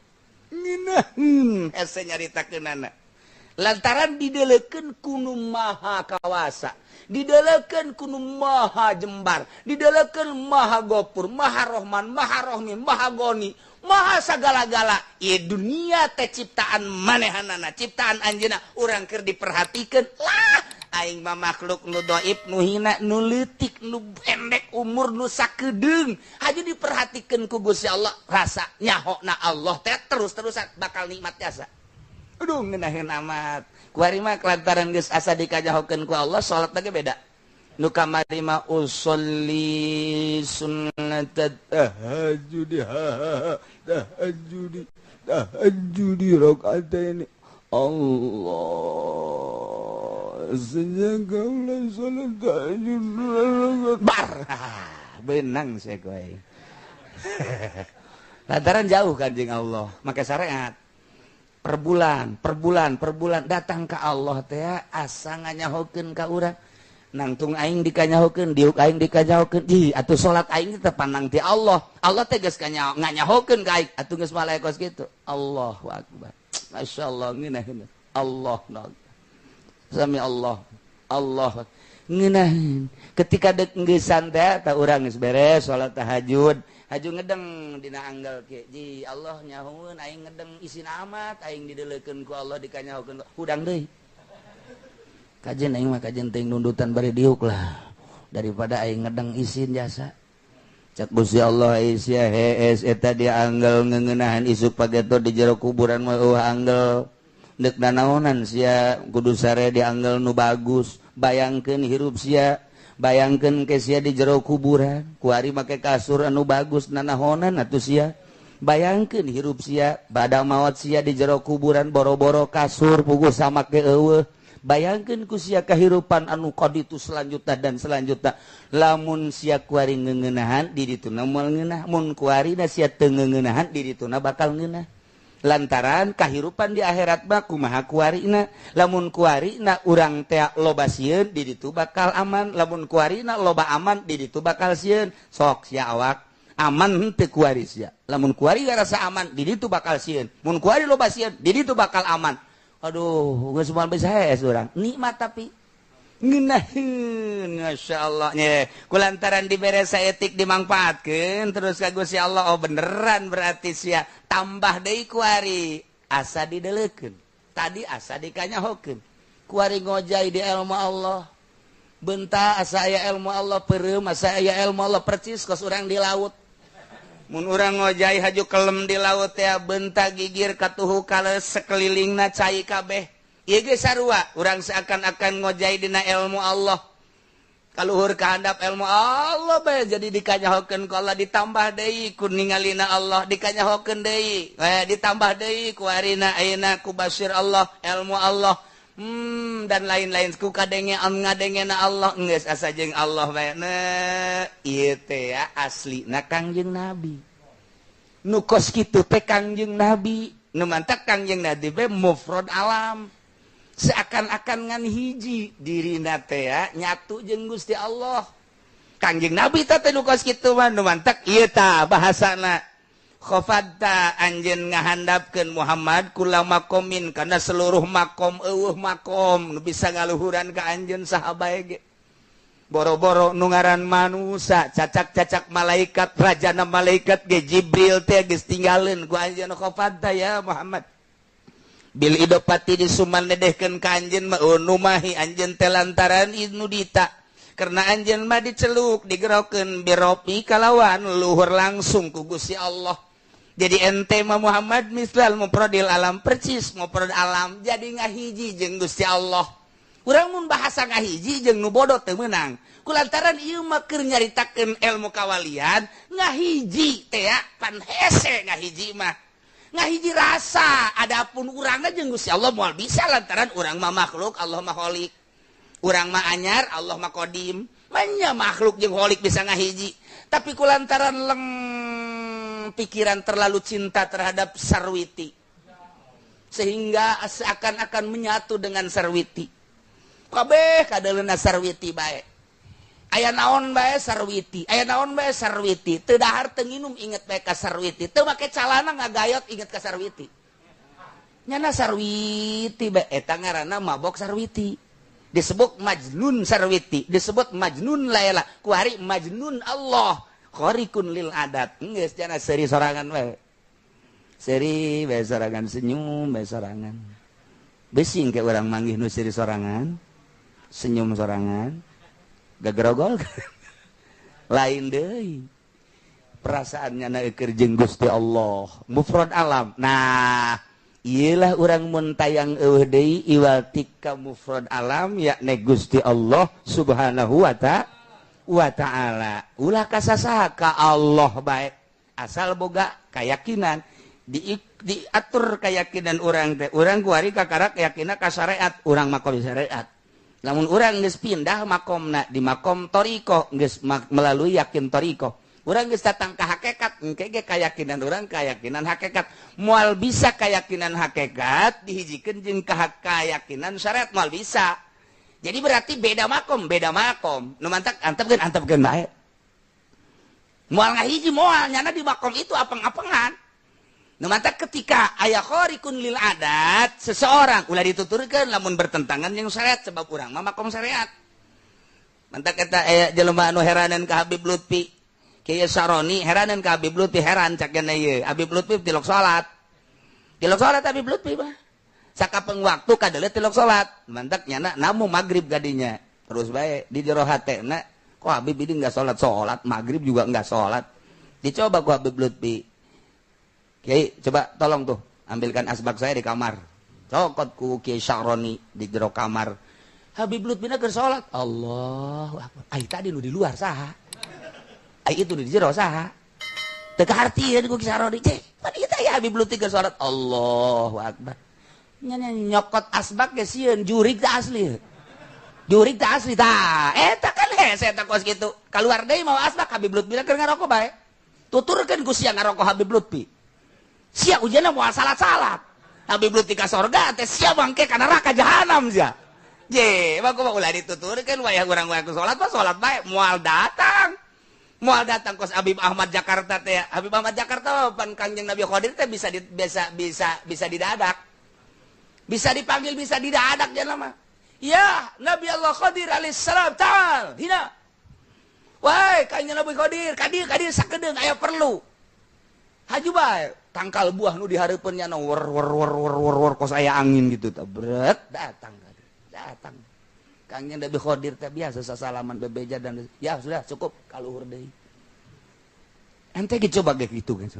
Ngeunaheun hese nyaritakeunana. Lantaran dideleukeun ku nu Maha Kawasa, dideleukeun ku nu Maha Jembar, dideleukeun Maha Gopur, Maha Rohman, Maha Rohmi, Maha Goni, Maha sagala-gala. Ieu dunia teh ciptaan manehanana, ciptaan anjeunna urang keur diperhatikeun. Lah, aing mah makhluk nu dhaif, nu hina, nu leutik, nu pendek umur, nu sakedeung. Hayu diperhatikeun ku Gusti Allah, rasa nyahona Allah teh terus-terusan bakal nikmat jasa. Aduh ngeunaheun amat. Kuari mah kelantaran geus asa dikajahokeun ku Allah, salat lagi beda. Nu kamari mah usolli sunnat tahajjud tahajjud tahajjud rakaataini. Allah sejak kaula salat tahajud bar benang saya kowe. Lantaran jauh kan jeung Allah, make syariat. Per bulan, per bulan, per bulan datang ke Allah teh asa nganyahokeun ka urang. Nangtung aing dikanyahokeun, diuk aing dikanyahokeun. Ih, atuh salat aing teh pandang ti Allah. Allah teh geus nganyahokeun ka aing. Atuh geus malaikat kitu. Allahu akbar. Masyaallah ngeunaheun. Allah sami Allah. Allah ngeunaheun. Ketika deuk ngeusan teh tah urang geus beres salat tahajud. Haju ngedeng dina anggal ke. Ji Allah nyahoeun aing ngedeng isin amat aing dideleukeun ku Allah dikanyahokeun hudang deui. Kajen aing mah kajen teuing nundutan bari diuk lah daripada aing ngedeng isin jasa. Cak Gusti Allah sia hees eta dia anggal ngeuneunahan isuk pageto di jero kuburan mah eueuh anggal. Deuk nanaonan sia kudu sare di anggal nu bagus. Bayangkeun hirup sia, bayangkeun ke sia di jero kuburan, kuari make kasur anu bagus nanahonan atuh sia. Bayangkeun hirup sia, bada maot sia di jero kuburan boro-boro kasur puguh sama ke eueuh. Bayangkeun ku sia kahirupan anu kaditu selanjutna dan selanjutna. Lamun sia kuari ngeuneunahan di dituna moal ngeunah, mun kuari na sia teu ngeuneunahan di dituna bakal ngeunah. Lantaran kahirupan di akhirat mah kumaha kuarina. Lamun kuarina urang teh loba sieun di ditu bakal aman, lamun kuarina loba aman di ditu bakal sieun. Sok sia awak aman henteu kuari sia. Lamun kuari rasa aman di ditu bakal sieun. Mun kuari loba sieun di ditu bakal aman. Aduh, geus moal bisa hees urang. Nikmat tapi ngeunaheun, masyaallah nya. Kulantaran dibere saetik dimangfaatkeun terus ka Gusti Allah. Oh beneran berarti sia tambah deui kuari asa dideleukeun. Tadi asa dikanyahokeun. Kuari ngojay di ilmu Allah. Benta asa aya ilmu Allah, peureum asa aya ilmu Allah, percis kos urang di laut. Mun urang ngojay haju kelem di laut teh benta gigir katuhu kales sekelilingna cai kabeh. Ieu ge sarua urang seakan-akan ngojay dina ilmu Allah. Kaluhur kahandap ilmu Allah bae jadi dikanyahokeun ku Allah, ditambah deui ku ningalina Allah, dikanyahokeun deui, ditambah deui ku arina ayeuna ku basir Allah, ilmu Allah. Dan lain-lain ku kadenge ngadengena Allah geus asa jeung Allah bae. Nah, ieu teh ya aslina Kangjeng Nabi. Nu kos kitu teh Kangjeng Nabi, nu mantak Kangjeng Nabi bae mufrad alam. Seakan-akan ngan hiji dirina teh ya, nyatu jeung Gusti Allah. Kangjeng Nabi teh nu kos kitu mah nu mantak ieu tah bahasana. Khafadta anjeun ngahandapkeun Muhammad kula makomin kana seluruh makom eueuh makom nu bisa ngaluhuran ka anjeun saha bae ge. Boro-boro nu ngaran manusa, cacak-cacak malaikat, rajana malaikat ge Jibril teh geus tinggaleun ku anjeun khafadta ya Muhammad. Bil idopati disuman dedehkeun ka anjeun mah numahi anjeun teh lantaran nudita. Karena anjeun mah diceluk digerokeun biropi kalawan luhur langsung ku Gusti Allah. Jadi ente mah Muhammad mislal muprodil alam, percis muprodil alam jadi ngahiji jeung Gusti Allah. Urang mun bahasa ngahiji jeung nu bodoh teu meunang. Kulantaran ieu mah keur nyaritakeun ilmu kawalian ngahiji teh ya pan hese ngahiji mah. Ngahiji rasa adapun urangna jeung Gusti Allah moal bisa lantaran urang mah makhluk, Allah mah khalik. Urang mah anyar, Allah mah qadim. Manya makhluk jeung khalik bisa ngahiji. Tapi kulantaran leng pikiran terlalu cinta terhadap sarwiti sehingga seakan-akan menyatu dengan sarwiti. Kabeh kadeuleuna sarwiti bae. Aya naon bae sarwiti, aya naon bae sarwiti. Teu dahar teu nginum inget bae ka sarwiti. Teu make calana ngagayot inget ka sarwiti. Nyana sarwiti bae eta ngaranna mabok sarwiti. Disebut majnun sarwiti, disebut majnun Laila, kuari majnun Allah. Khariqun lil adat. Geus jana seuri sorangan bae. Seuri bae sorangan senyum bae sorangan. Besing ke urang manggih nu seuri sorangan, senyum sorangan. Gagerogol lain deui perasaannya na keur jeung Gusti Allah mufrad alam. Nah ieulah urang mun tayang eueuh deui iwal tika mufrad alam yakni Gusti Allah Subhanahu wa ta'ala. Ulah kasasaha ka Allah bae asal boga keyakinan diatur keyakinan urang teh. Urang kuari kakara keyakinan ka syariat, urang makom syariat. Lamun urang geus pindah makomna di makom thariqah geus melalui yakin thariqah. Urang geus datang ka hakikat, engke ge keyakinan urang keyakinan hakikat. Moal bisa keyakinan hakikat dihijikeun jeung keyakinan syariat moal bisa. Jadi berarti beda makom, beda makom. Nu mantak antepkeun antepkeun bae. Moal ngahiji moal nyana di makom itu apeng-apengan. Nu mantak ketika aya khariqun lil adat seseorang ulah dituturkeun lamun bertentangan jeung syariat sebab urang mah makom syariat. Mantak eta aya jelema anu heranan ka Habib Lutfi. Kiai Saroni heranan ka Habib Lutfi heran cak gana ieu. Habib Lutfi tilok salat. Tilok salat Habib Lutfi mah. Sakapeng waktu kadeuleu tilok salat. Mantak nyana namu magrib gadinya. Terus bae di jero hatena kok Habib ini enggak salat-salat, magrib juga enggak salat. Dicoba ku Habib Lutfi. Kiai, coba tolong tuh ambilkan asbak saya di kamar. Cokot ku Kiai Syaroni di jero kamar. Habib Lutfi keur salat. Allahu akbar. Ai tadi nu di luar saha? Ai itu nu di jero saha? Teu kahartieun ku Kiai Syaroni. Ceh, pan ieu teh Habib Lutfi keur salat. Allahu akbar. Nya nyokot asbak ge sieun jurig teh asli. Jurig teh asli tah. Eta kan hese eta kos kitu. Kaluar deui mau asbak Habib Lutfi keur ngarokok bae. Tuturkeun ku sia ngarokok Habib Lutfi. Sia ujianna moal salat-salat. Habib Lutfi ka sorga teh sia bangke ka neraka jahanam sia. Je, mah kumaha ulah dituturkeun wayah urang wayah salat mah salat bae moal datang. Moal datang kos Habib Ahmad Jakarta teh. Habib Ahmad Jakarta pan Kangjeng Nabi Khadir teh bisa di, bisa bisa bisa didadak. Bisa dipanggil bisa didadak jangan mah. Ya, Nabi Allah Khadir alaihissalam ta'al hina. Wahai Kangjeng Nabi Khadir, kadir kadir sakedeung aya perlu. Haju bae tangkal buah nu dihareupeun nya wer wer wer wer wer wer kos aya angin gitu teh bret datang datang. Kangjeng Nabi Khadir teh biasa sasalaman bebeja dan ya sudah cukup kaluhur deui. Ente ge coba ge kitu kan.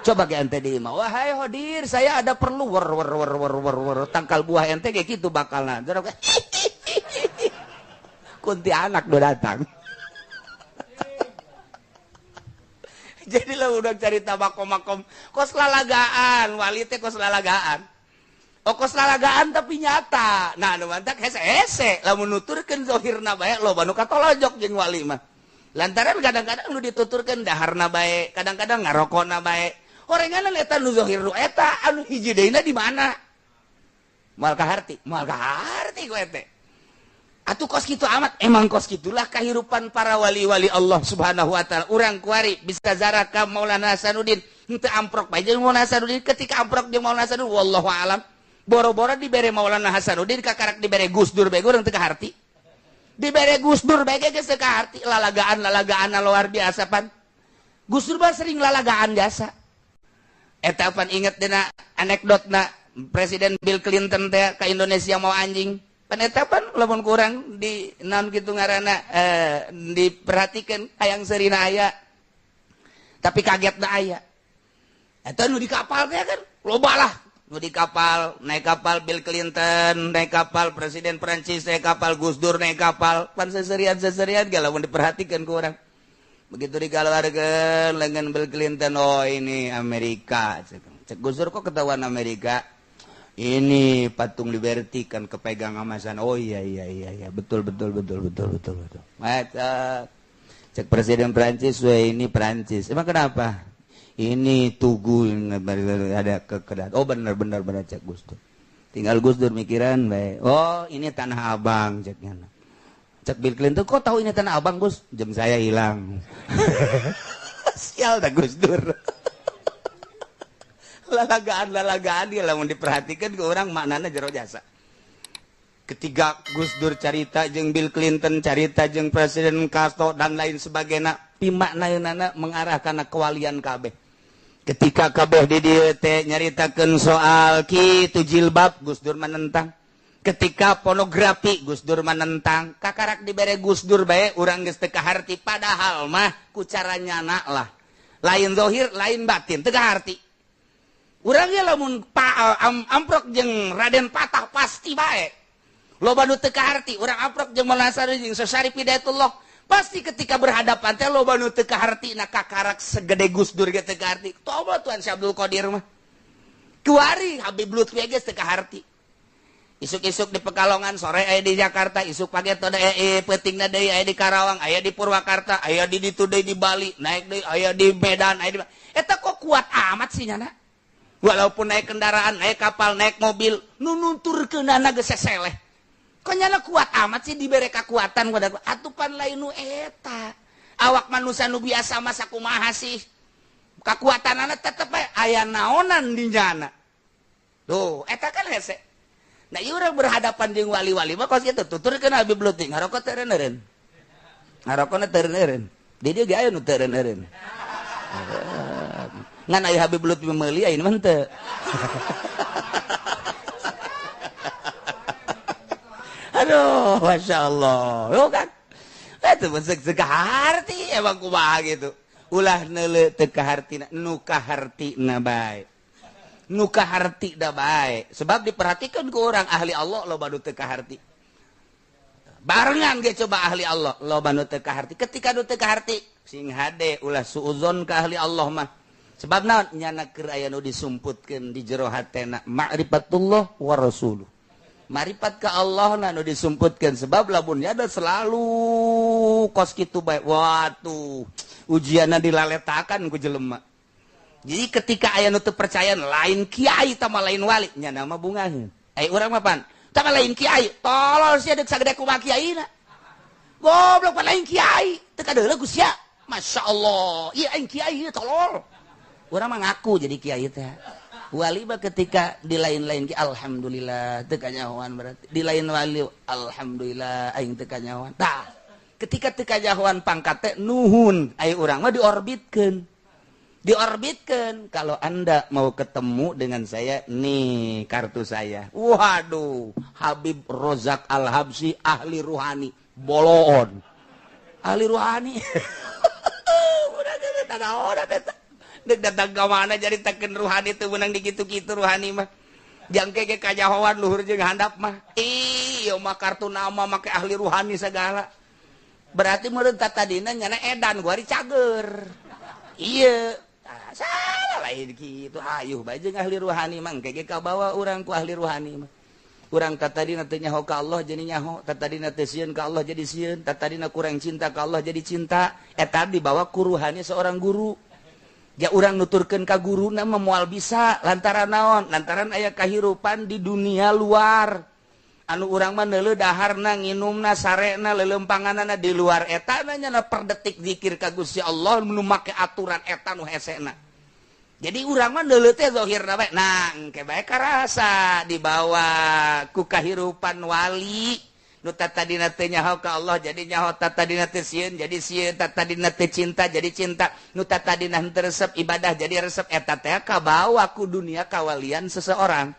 Coba ge ente deui mah wahai Khadir saya ada perlu wer wer wer wer wer wer tangkal buah ente ge kitu bakalna. Kuntianak do datang. Jadi lah udah cerita makom-makom kos lalagaan, wali teh kos lalagaan. Oh kos lalagaan tapi nyata. Nah anu mantak hese-hese lamun nuturkeun zahirna bae loba nu katolojok jeung wali mah. Lantaran kadang-kadang nu dituturkeun daharna bae, kadang-kadang ngarokona bae. Horenganan eta nu zahir nu eta anu hiji deuna di mana? Moal kaharti, moal kaharti ku ete. Atuh kos kitu amat, emang kos kitulah kehidupan para wali-wali Allah Subhanahu wa taala. Urang kuari bisa zarah ka Maulana Hasanuddin, henteu amprok bae jeung Maulana Hasanuddin, ketika amprok jeung Maulana Hasanuddin wallahu alam. Boro-boro dibere Maulana Hasanuddin kakarak dibere Gus Dur bae urang teu kaharti. Dibere Gus Dur bae geus teu kaharti, lalagaan-lalagaan luar biasa pan. Gus Dur mah sering lalagaan jasa. Eta pan inget dina anekdotna Presiden Bill Clinton teh ka Indonesia mau anjing. Paneta pan lamun kurang di naon kitu ngaranna diperhatikan hayang seurina aya tapi kagetna aya eta nu di kapal teh kan loba lah nu di kapal naik kapal Bill Clinton naik kapal Presiden Prancis naik kapal Gus Dur naik kapal pan seserian-seserian ge lamun diperhatikan ku urang begitu dikaluarkeun lengan Bill Clinton oh ini Amerika cek Gus Dur kok ketahuan Amerika ini patung Liberty kan kepegang amasan. Oh iya iya iya iya betul betul betul betul betul betul. Mata cek Presiden Prancis, weh ini Prancis. Emang kenapa? Ini tugu ada kekedat. Oh benar benar benar cek Gus Dur. Tinggal Gus Dur mikiran bae. Oh ini Tanah Abang ceknya. Cek Bill Clinton kok tahu ini Tanah Abang Gus? Jam saya hilang. Sial dah Gus Dur. Lalagaan-lalagaan dia lamun diperhatikan ke orang maknana jero jasa. Ketiga Gus Dur carita jeung Bill Clinton carita jeung Presiden Castro dan lain sebagainya pimaknaeunana mengarah kana kewalian kabeh. Ketika kabeh di dieu teh nyaritakeun soal kitu jilbab Gus Dur menentang. Ketika pornografi Gus Dur menentang, kakarak dibere Gus Dur bae urang geus teu kaharti padahal mah ku cara nyana lah. Lain zahir, lain batin teu kaharti. Urangnya lamun amprok jeung Raden Patah pasti bae. Loba nu teu kaharti, urang amprok jeung Maulana Hasanuddin jeung Syarif Hidayatullah pasti ketika berhadapan teh loba nu teu kaharti na kakarak segede Gus Dur ge teu kaharti. Toba Tuan Syekh Abdul Qadir mah. Kuari Habib Lutfi ge teu kaharti. Isuk-isuk di Pekalongan, sore aya di Jakarta, isuk pagi teh peutingna deui aya di Karawang, aya di Purwakarta, aya di ditu deui di Bali, naik deui aya di Medan, aya di eta kok kuat amat sih nyana. Walaupun naik kendaraan, naik kapal, naik mobil, nu nunturkeunana geus seseleh. Kok nyana kuat amat sih dibere kakuatan pada atupan lain nu eta. Awak manusia nu biasa mah sakumaha sih? Kakuatanana tetep bae aya naonan di nyana. Tuh, eta kan hese. Nah, ieu urang berhadapan jeung wali-wali mah kos kitu tuturkeun Habib Lutfi ngarokok teu eureun. Ngarokona teu eureun. Di dieu ge aya nu teu eureun. Ngan aya Habib Lutfi meuli aya mah henteu. Aduh, Masya Allah. Yo kan? Eta mah seuk kaharti emang kumaha gitu. Ulah neuleuh teu kahartina, nu kahartina bae. Nu kahartina bae. Sebab diperhatikan ku orang ahli Allah loba nu teu kaharti. Barengan ge coba ahli Allah loba nu teu kaharti. Ketika nu teu kaharti sing hade ulah suuzon ka ahli Allah mah. Sebab naon nyana keur aya nu disumputkeun di jero hatena ma'rifatullah wa rasuluh. Maripat ka Allah na nu disumputkeun sebab lamun nyada selalu kos kitu bae. Watuh, ujianna dilaletakan ku jelema. Jadi ketika aya nu teu percaya lain kiai tama lain wali nya nama bungaheun. Ai urang mah pan tama lain kiai, tolol sia deuk sagede kumaha kiaina. Goblok pan lain kiai, teu kadeuleu ku sia. Masya Allah, ieu aing kiai tolol. Urang mah ngaku jadi kiai teh. Wali mah ketika di lain-lain ki alhamdulillah teu kanyahoan, berarti di lain wali alhamdulillah aing teu kanyahoan. Tah, ketika teu kanyahoan pangkat teh nuhun, ai urang mah diorbitkeun. Diorbitkan, kalau Anda mau ketemu dengan saya, nih kartu saya. Waduh, Habib Rozak Al-Habsyi ahli ruhani, boloon. Ahli ruhani. Udah dek datang ke mana jadi teken ruhani tuh menang digitu-gitu ruhani mah. Jangke ke kajahoan luhur jeung handap mah. Ih, mah kartu nama make ahli ruhani segala. Berarti meureun tadina nyana edan gua cager. Iya, salah lain gitu. Ayuh bae jeung ahli ruhani mah engke ge kabawa urang ku ahli ruhani mah. Urang tadina teu nyaho ka Allah jadi nyaho, tadina teu sieun ka Allah jadi sieun, tadina kurang cinta ka Allah jadi cinta. Eta dibawa ku ruhani seorang guru. Ja urang nuturkeun ka guruna mah moal bisa lantaran naon? Lantaran aya kahirupan di dunia luar. Anu urang mah neuleuh daharna, nginumna, sarena, leuleumpanganana di luar eta nya per detik zikir ka Gusti Allah nu make aturan eta nu hesena. Jadi urang mah neuleuh teh zahirna bae. Nah, engke bae karasa dibawa ku kahirupan wali nu tadina teu nyaho ka Allah jadi nyaho, tadina teu sieun jadi sieun, tadina teu cinta jadi cinta, nu tadina henteu resep ibadah jadi resep, eta teh kabawa ku dunia kawalian seseorang.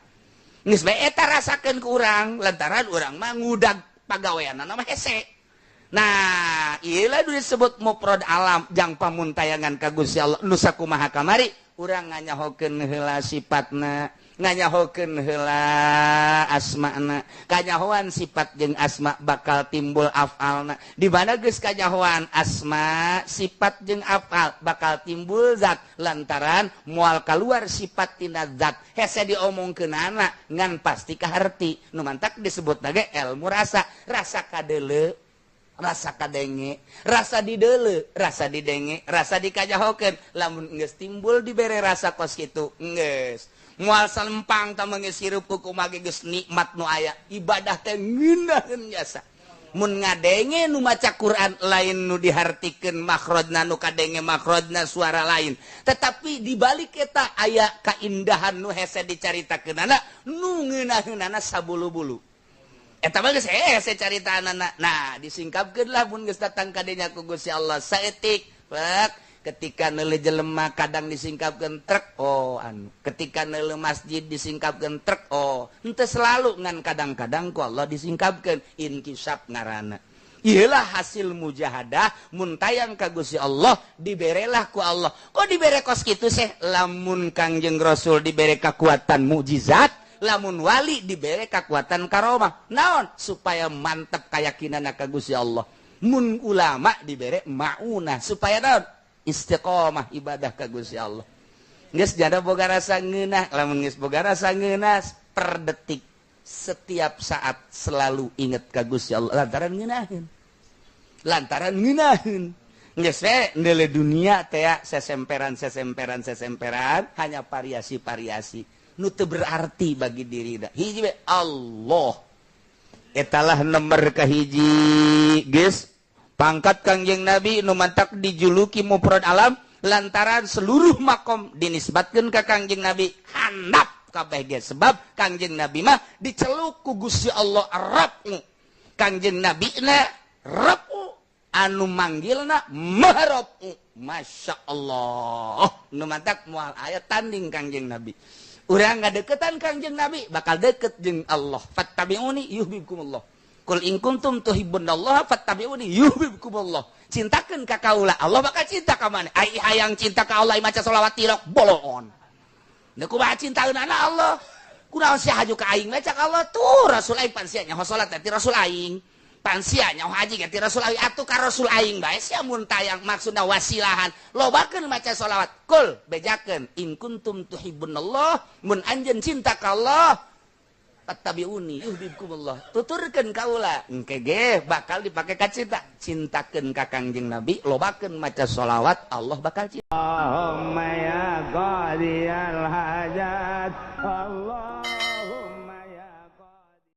Geus bae eta rasakeun ku urang lantaran urang mah ngudag pagaweanna mah hese. Nah, ieu lah disebut mufrad alam jang pamuntayangan ka Gusti Allah nu sakumaha kamari urang nganyahokeun heula sifatna, nganyahokeun heula asmana. Kanyahoan sifat jeung asma bakal timbul afalna. Di mana geus kanyahoan asma, sifat jeung afal bakal timbul zat lantaran moal kaluar sifat tina zat. Hese diomongkeunana ngan pasti kaharti. Nu mantak disebut ge ilmu rasa, rasa kadeuleu, rasa kadenge, rasa dideuleu, rasa didenge, rasa dikajahokeun. Lamun geus timbul dibere rasa kos kitu, geus moal salempang tah geus hirup ku kumaha geus nikmat nu aya. Ibadah teh ngeunaheun jasa. Mun ngadenge nu maca Quran lain nu dihartikeun makhrajna, nu kadenge makhrajna suara lain, tetapi di balik eta aya kaindahan nu hese dicaritakeunana nu ngeunaheunana sabulu-bulu. Eta mah geus hese caritaanana. Nah, disingkapkeun lah mun geus datang ka dinya ku Gusti Allah saeutik. Ketika neuleuh jelema kadang disingkapkeun trek, oh anu. Ketika neuleuh masjid disingkapkeun trek, oh. Henteu selalu ngan kadang-kadang ku Allah disingkapkeun inkisaf ngaranna. Iyalah hasil mujahadah mun tayang ka Gusti Allah diberelah ku Allah. Kok dibere kos kitu seh? Lamun Kangjeng Rasul dibere kekuatan mukjizat, lamun wali dibere kekuatan karomah. Naon? Supaya mantep keyakinan ka Gusti Allah. Mun ulama dibere maunah supaya naon? Istiqomah ibadah ka Gusti Allah. Geus jada boga rasa ngeunah, lamun geus boga rasa ngeunah per detik setiap saat selalu inget ka Gusti Allah lantaran ngeunaheun. Lantaran ngeunaheun. Geus we neuleuh dunia teh sesemperan sesemperan sesemperan hanya variasi-variasi nu teu berarti bagi diri da. Hiji we Allah. Etalah nomor kahiji geus pangkat Kangjeng Nabi nu mantak dijuluki mufrad alam lantaran seluruh makom dinisbatkeun ka Kangjeng Nabi handap kabeh ge sebab Kangjeng Nabi mah diceluk ku Gusti Allah Rabbu. Kangjeng Nabi na Rabbu anu manggilna Maharabbu. Masya Allah nu mantak moal aya tanding Kangjeng Nabi. Urang ngadeukeutan Kangjeng Nabi bakal deket jeung Allah. Fattabi'uni yuhibbukumullah. Qul in kuntum tuhibbunallaha fattabi'uni yuhibbukumullah. Cintakeun ka kaula, Allah bakal cinta ka maneh. Ai hayang cinta ka Allah maca selawat tilok boloon. Da kumaha cintaeunana Allah? Kunaon sia haju ka aing maca ka Allah tuh Rasul aing pan sia nyaho salat ti Rasul aing. Pan sia nyaho haji ti Rasul aing atuh ka Rasul aing bae sia mun tayang maksudna wasilahan. Lobakeun maca selawat. Kul bejakeun in kuntum tuhibbunallah mun anjeun cinta ka Allah Fattabi'uni yuhibbukumullah. Tuturkeun kaula, engke ge bakal dipake ka cinta. Cintakeun ka Kangjeng Nabi, lobakeun maca sholawat, Allah bakal cinta. Allahumma ya qadiyal hajat.